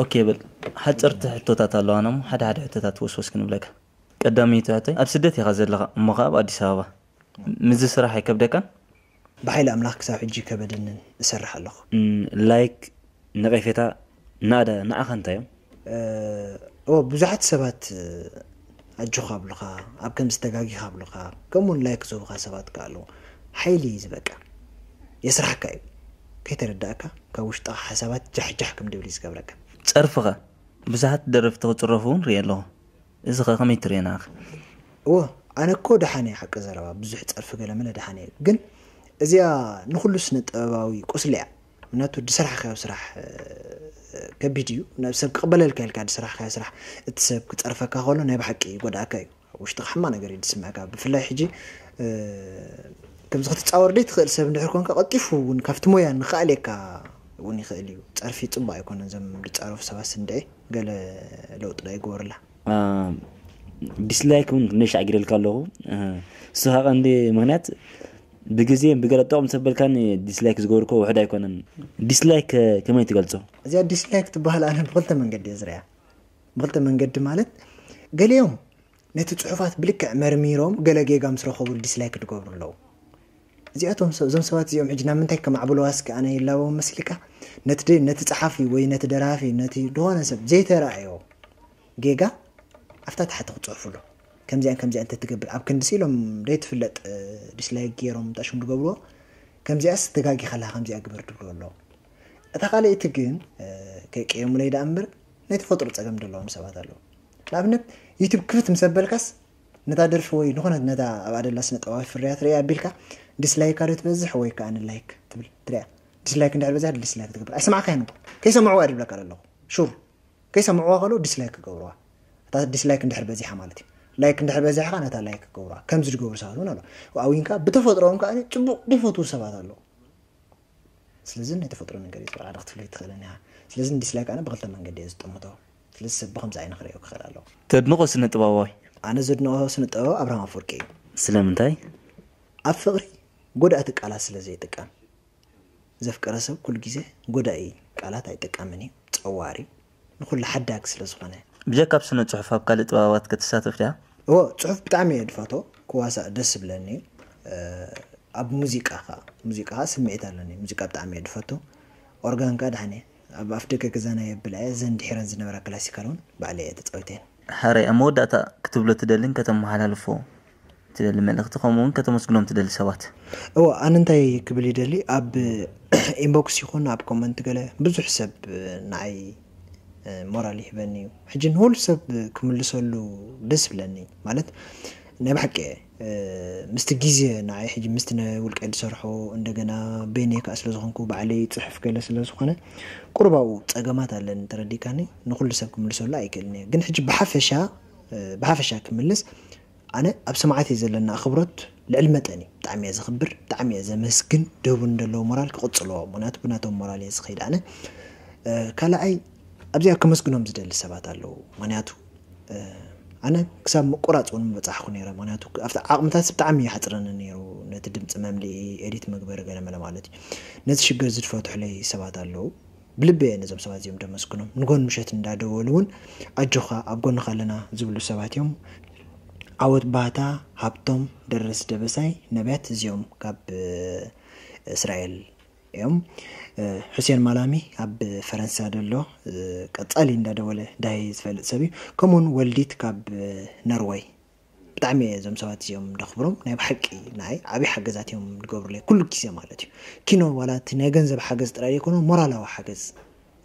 ኦኬ በል ሓፀርቲ ሕቶታት ኣለዋና እሞ ሓደ ሓደ ሕቶታት ወስወስ ክንብለካ። ቀዳመይቲ ሕቶይ ኣብ ስደት ኢኻ ዘለኻ እሞ ከዓ ኣብ ኣዲስ ኣበባ ምዚ ስራሕ ኣይከብደካን? ብሓይሊ ኣምላኽ ክሳብ ሕጂ ከበደንን እሰርሕ ኣለኹ። ላይክ ነቐፌታ ናዳ ንዓኻ እንታይ እዮም? ኦ ብዙሓት ሰባት ኣጆኻ ኣብሉኻ ኣብ ከምዚ ተጋጊኻ ኣብሉኻ ከምኡውን ላይክ ዝህቡኻ ሰባት ከ ኣለዉ። ሓይሊ እዩ ዝበቃ የስራሕካ እዩ። ከይተረዳእካ ካብ ውሽጥኻ ሓሳባት ጃሕጃሕ ከም ድብል እዩ ዝገብረካ። ፀርፍኻ ብዙሓት ደረፍቲ ክፅረፉ እውን ርኢ ኣለኹ። እዚ ኸ ከመይ ትርእዮ ንዓኺ? እወ ኣነ እኮ ደሓን እየ ሓቂ ዘረባ ብዙሕ ፀርፊ ገለመለ ደሓን እየ። ግን እዚኣ ንኩሉ ስነ ጥበባዊ ቁስሊ እያ። ምክንያቱ ድስራሕካዮ ስራሕ ከቢድ እዩ። ናብ ሰብ ክቕበለልካ ኢልካ ድስራሕካዮ ስራሕ እቲ ሰብ ክፀርፈካ ከሎ ናይ ብሓቂ ይጎድኣካ እዩ። ኣብ ውሽጥካ ሕማቕ ነገር እዩ ዝስምዐካ። ብፍላይ ሕጂ ከምዚ ክትፃወር ደይ ትኽእል ሰብ እንድሕር ኮንካ ቀልጢፉ እውን ካብቲ ሞያ ንክኣልየካ እውን ይኽእል እዩ። ፀርፊ ፅቡቅ ኣይኮነን። እዞም ዝፃረፉ ሰባት ስንድዒ ገለ ለውጢ ዶ ይግበሩላ? ዲስላይክ እውን ክንደይ ሻዕ ጊደልካ ኣለኹ። ስኻ ቀንዲ ምክንያት ብግዜ ብገለ ጠቕም ሰበልካኒ ዲስላይክ ዝገበርኮ ውሕድ ኣይኮነን። ዲስላይክ ከመይ ትገልጾ? እዚኣ ዲስላይክ ትበሃል ኣነ ብክልተ መንገዲ እየ ዝሪያ። ብክልተ መንገዲ ማለት ገሊኦም ነቲ ጽሑፋት ብልክዕ መርሚሮም ገለ ጌጋ ምስ ረኸቡ ዲስላይክ ዝገብሩ ኣለዉ። እዚኣቶም ሰብ- እዞም ሰባት እዚኦም ሕጂ ናብ ምንታይ ከማዕብልዋ እስኪ ኣነ ይላቦም መስልካ? ነቲ ደ- ነቲ ጸሓፊ ወይ ነቲ ደራፊ ነቲ ዝኾነ ሰብ ዘይተራእዮ ጌጋ ኣብታ ታሕቲ ክጽሕፉሉ ከምዚኣን ከምዚኣ እንተትገብር ኣብ ክንዲ ስኢሎም ዘይትፍለጥ ዲስላይክ ገይሮም ጠሽም ዝገብርዎ ከምዚኣስ ተጋጊ ከለካ ከምዚኣ ግበር ድብሉ ኣለዉ። እታ ካልኣይቲ ግን ከይቀየሙለይ ደኣ እምበር ናይ ተፈጥሮ ጸገም ዘለዎም ሰባት ኣለዉ። ንኣብነት ዩቱብ ክፍት ምስ ኣበልካስ ነታ ደርፊ ወይ ዝኾነት ነታ ኣብኣ ደላ ስነ ጥበባዊ ፍርያት ርያ ኣቢልካ ዲስላይካ ዶ ትበዝሕ ወይ ከዓ ንላይክ ትብል ትሪያ። ዲስላይክ እንድሕር በዚሕ ዲስላይክ ትገብር ኣይሰማዕካያን። ከይሰምዕዋ ድብለካ ኣለኹ ሹር ከይሰምዕዋ ከሎ ዲስላይክ ክገብርዋ። እታ ዲስላይክ እንድሕር በዚሓ ማለት እዩ። ላይክ እንድሕር በዚሓ ከዓ ነታ ላይክ ክገብርዋ ከምዚ ዝገብሩ ሰባት እውን ኣሎ። ኣብኡ ከዓ ብተፈጥሮኦም ከዓ ፅቡቅ ዝፈትዉ ሰባት ኣለዉ። ስለዚ ናይ ተፈጥሮ ነገር እዩ ዝበልዓ ክትፍለይ ትኽእልን ኢኻ። ስለዚ ንዲስላይክ ኣነ ብክልተ መንገዲ እየ ዝጠምቶ። ስለዚ ሰብ ብከምዚ ኣይነ ክርእዮ ክኽእል ኣለዎ። ተድንቆ ስነ ጥበባዊ? ኣነ ዘድንቆ ስነ ጥበባዊ ኣብርሃም ኣፈወርቂ እዩ። ስለምንታይ? ኣብ ፍቅሪ ጎዳእቲ ቃላት ስለ ዘይጥቀም። ዘፍቀረ ሰብ ኩሉ ግዜ ጎዳኢ ቃላት ኣይጥቀምን እዩ። ጸዋር እዩ። ንኩሉ ሓዳግ ስለ ዝኾነ። ብጀካ ኣብ ስነ ጽሑፍ ኣብ ካልእ ጥበባት ክትሳተፍ ድያ? እዎ፣ ጽሑፍ ብጣዕሚ እየ ድፈቶ። ክዋሳእ ደስ ዝብለኒ እዩ። ኣብ ሙዚቃ ከዓ ሙዚቃ ከዓ ስምዒት ኣለኒ። ሙዚቃ ብጣዕሚ እየ ድፈቱ። ኦርጋን ከዓ ድሓን እየ። ኣብ ኣፍ ደገ ገዛና የብላ እየ። እዘን ድሒረን ዝነበራ ክላሲካል እውን ባዕለ እየ ተፃዊተን። ሓራይ ኣብ መወዳእታ ክትብሎ ትደልን ከተመሓላልፎ ትደሊ መልእኽቲ ከምኡ እውን ከተመስግኖም ትደሊ ሰባት? እዎ፣ ኣነ እንታይ ክብል ይደሊ፣ ኣብ ኢንቦክስ ይኹን ኣብ ኮመንት ገለ ብዙሕ ሰብ ንዓይ ሞራል ይህበኒ እዩ። ሕጂ ንኩሉ ሰብ ክምልሰሉ ደስ ብለኒ ማለት ናይ ብሓቂ ምስቲ ግዜ ንዓይ ሕጂ ምስቲ ናይ ውልቀ ዝሰርሖ እንደገና በይነይ ከዓ ስለዝኾንኩ ባዕለይ ፅሑፍ ገለ ስለዝኾነ ቁርባኡ ፀገማት ኣለኒ ተረዲካኒ። ንኩሉ ሰብ ክምልሰሉ ኣይክእልን እየ ግን ሕጂ ብሓፈሻ ብሓፈሻ ክምልስ ኣነ ኣብ ሰማዕተይ ዘለና ኣኽብሮት ልዕሊ መጠን እዩ። ብጣዕሚ እየ ዘኽብር፣ ብጣዕሚ እየ ዘመስግን። ደቡን ዘለዉ ሞራል ክቕጽልዎ፣ ምኽንያቱ ብናቶም ሞራል እየ ዝኸይድ ኣነ። ካልኣይ ኣብዚኣ ከመስግኖም ዝደሊ ሰባት ኣለዉ። ምኽንያቱ ኣነ ክሳብ ምቁራፅ እውን ምበፃሕኩ ነይረ። ምኽንያቱ ኣብቲ ዓቕምታት ብጣዕሚ ይሓፅረኒ ነይሩ። ነቲ ድምፂ መምልኢ ኤዲት መግበሪ ገለመለ ማለት እዩ። ነዚ ሽግር ዝድፈትሑለይ ሰባት ኣለዉ። ብልቢ እየ ነዞም ሰባት እዚኦም ደመስግኖም። ንጎን ምሸት እንዳደወሉ እውን ኣጆኻ ኣብ ጎንኻ ኣለና ዝብሉ ሰባት እዮም። ዓወት ባህታ፣ ሃብቶም፣ ደረስ ደበሳይ፣ ነቢያት እዚኦም ካብ እስራኤል እዮም። ሕሴን ማላሚ ኣብ ፈረንሳ ደሎ ቀጻሊ እንዳደወለ ዳይ ዝፈልጥ ሰብ እዩ። ከምኡውን ወልዲት ካብ ነርወይ ብጣዕሚ እየ እዞም ሰባት እዚኦም ደኽብሮም። ናይ ብሓቂ ንዓይ ዓብዪ ሓገዛት እዮም ዝገብሩለይ ኩሉ ግዜ ማለት እዩ። ኪኖ ዋላ እቲ ናይ ገንዘብ ሓገዝ ጥራይ ዘይኮነ ሞራላዊ ሓገዝ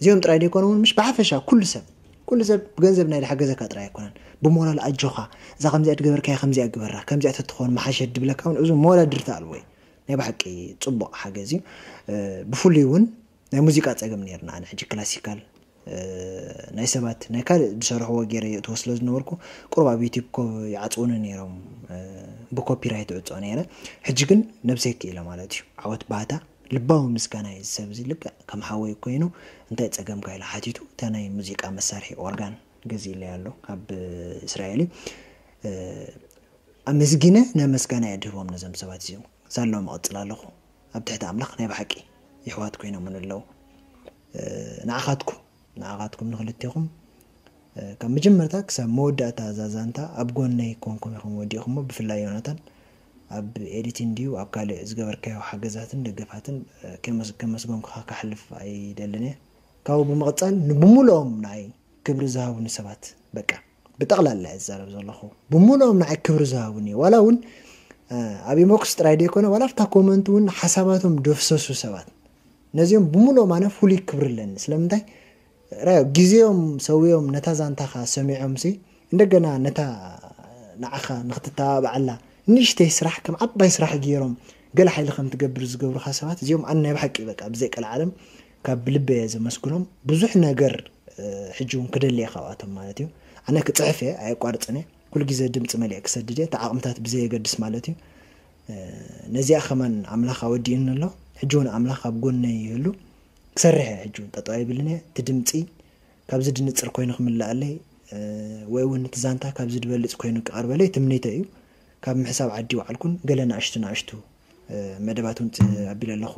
እዚኦም ጥራይ ዘይኮነ እውን ምሽ ብሓፈሻ ኩሉ ሰብ ኩሉ ሰብ ብገንዘብ ናይ ዝሓገዘካ ጥራይ ኣይኮነን። ብሞራል ኣጆኻ እዛ ከምዚኣ ትገበርካያ ከምዚኣ ግበራ ከምዚኣ ተትኾን መሓሸት ድብለካ እውን እዚ ሞራል ድርታ ኣልዎ እዩ። ናይ ብሓቂ ፅቡቕ ሓገዝ እዩ። ብፍሉይ እውን ናይ ሙዚቃ ጸገም ነይርና። ኣነ ሕጂ ክላሲካል ናይ ሰባት ናይ ካልእ ዝሰርሕዎ ገይረ የእትዎ ስለ ዝነበርኩ ቁሩብ ኣብ ዩቲብ ኮ ይዓጽውኒ ነይሮም። ብኮፒራይት እዕጾ ነይረ። ሕጂ ግን ነብሰይ ክኢለ ማለት እዩ። ዓወት ባህታ ልባዊ ምስጋና እዩ ዝሰብ እዚ ልክዕ ከም ሓወይ ኮይኑ እንታይ ጸገምካ ኢለ ሓቲቱ እታ ናይ ሙዚቃ መሳርሒ ኦርጋን ገዚእለይ ኣሎ ካብ እስራኤል እዩ። ኣመስጊነ ናይ መስጋና እየ ድህቦም ነዞም ሰባት እዚኦም። ሳሎም እቕጽል ኣለኹ። ኣብ ትሕቲ ኣምላኽ ናይ ብሓቂ ይሕዋት ኮይኖም ኣለዉ። ንዓኻትኩም ንዓኻትኩም ንኽልቴኹም ካብ መጀመርታ ክሳብ መወዳእታ እዛ ዛንታ ኣብ ጎነይ ኮንኩም ኢኹም ወዲእኹሞ። ብፍላይ ዮናታን ኣብ ኤዲቲን ድዩ ኣብ ካልእ ዝገበርካዮ ሓገዛትን ደገፋትን ከመስጎንኩኻ ክሓልፍ ኣይደልን እየ። ካብኡ ብምቕጻል ንብሙሉኦም ንዓይ ክብሪ ዝሃቡኒ ሰባት በቃ ብጠቕላላ እየ ዝዛረብ ዘለኹ። ብሙሉኦም ንዓይ ክብሪ ዝሃቡኒ ዋላ እውን ኣብ ኢሞክስ ጥራይ ደይኮነ ዋላ ኣብታ ኮመንት እውን ሓሳባቶም ደፍሰሱ ሰባት ነዚኦም ብሙሉኦም ኣነ ፍሉይ ክብሪ ኣለኒ። ስለምንታይ ራዮ ግዜኦም ሰዊኦም ነታ ዛንታኻ ሰሚዖም ሲ እንደገና ነታ ንዓኻ ንክትተባብዓላ ንእሽተይ ስራሕ ከም ዓባይ ስራሕ ገይሮም ገለ ሓይሊ ከም ትገብር ዝገብሩኻ ሰባት እዚኦም ኣነ ናይ ብሓቂ በቃ ብዘይ ቀልዓለም ካብ ልበ እየ ዘመስግኖም። ብዙሕ ነገር ሕጂ እውን ክደሊ እየ ካብኣቶም ማለት እዩ። ኣነ ክፅሕፍ እየ ኣየቋርፅን እየ። ኩሉ ግዜ ድምፂ መሊአ ክሰድድ እየ ተዓቕምታት ብዘየገድስ ማለት እዩ። ነዚኣ ከማን ኣምላኽ ኣወዲእኒ ኣሎ። ሕጂ እውን ኣምላኽ ኣብ ጎነይ ይህሉ። ክሰርሕ እየ ሕጂ እውን ጠጠው ኣይብልን እየ። እቲ ድምፂ ካብዚ ድንፅር ኮይኑ ክምልኣለይ ወይ እውን እቲ ዛንታ ካብዚ ድበልፅ ኮይኑ ክቐርበለይ ትምኒተ እዩ። ካብ ምሕሳብ ዓዲ ይውዓልኩን ገለ ናእሽቱ ናእሽቱ መደባት እውን ኣቢለ ኣለኹ።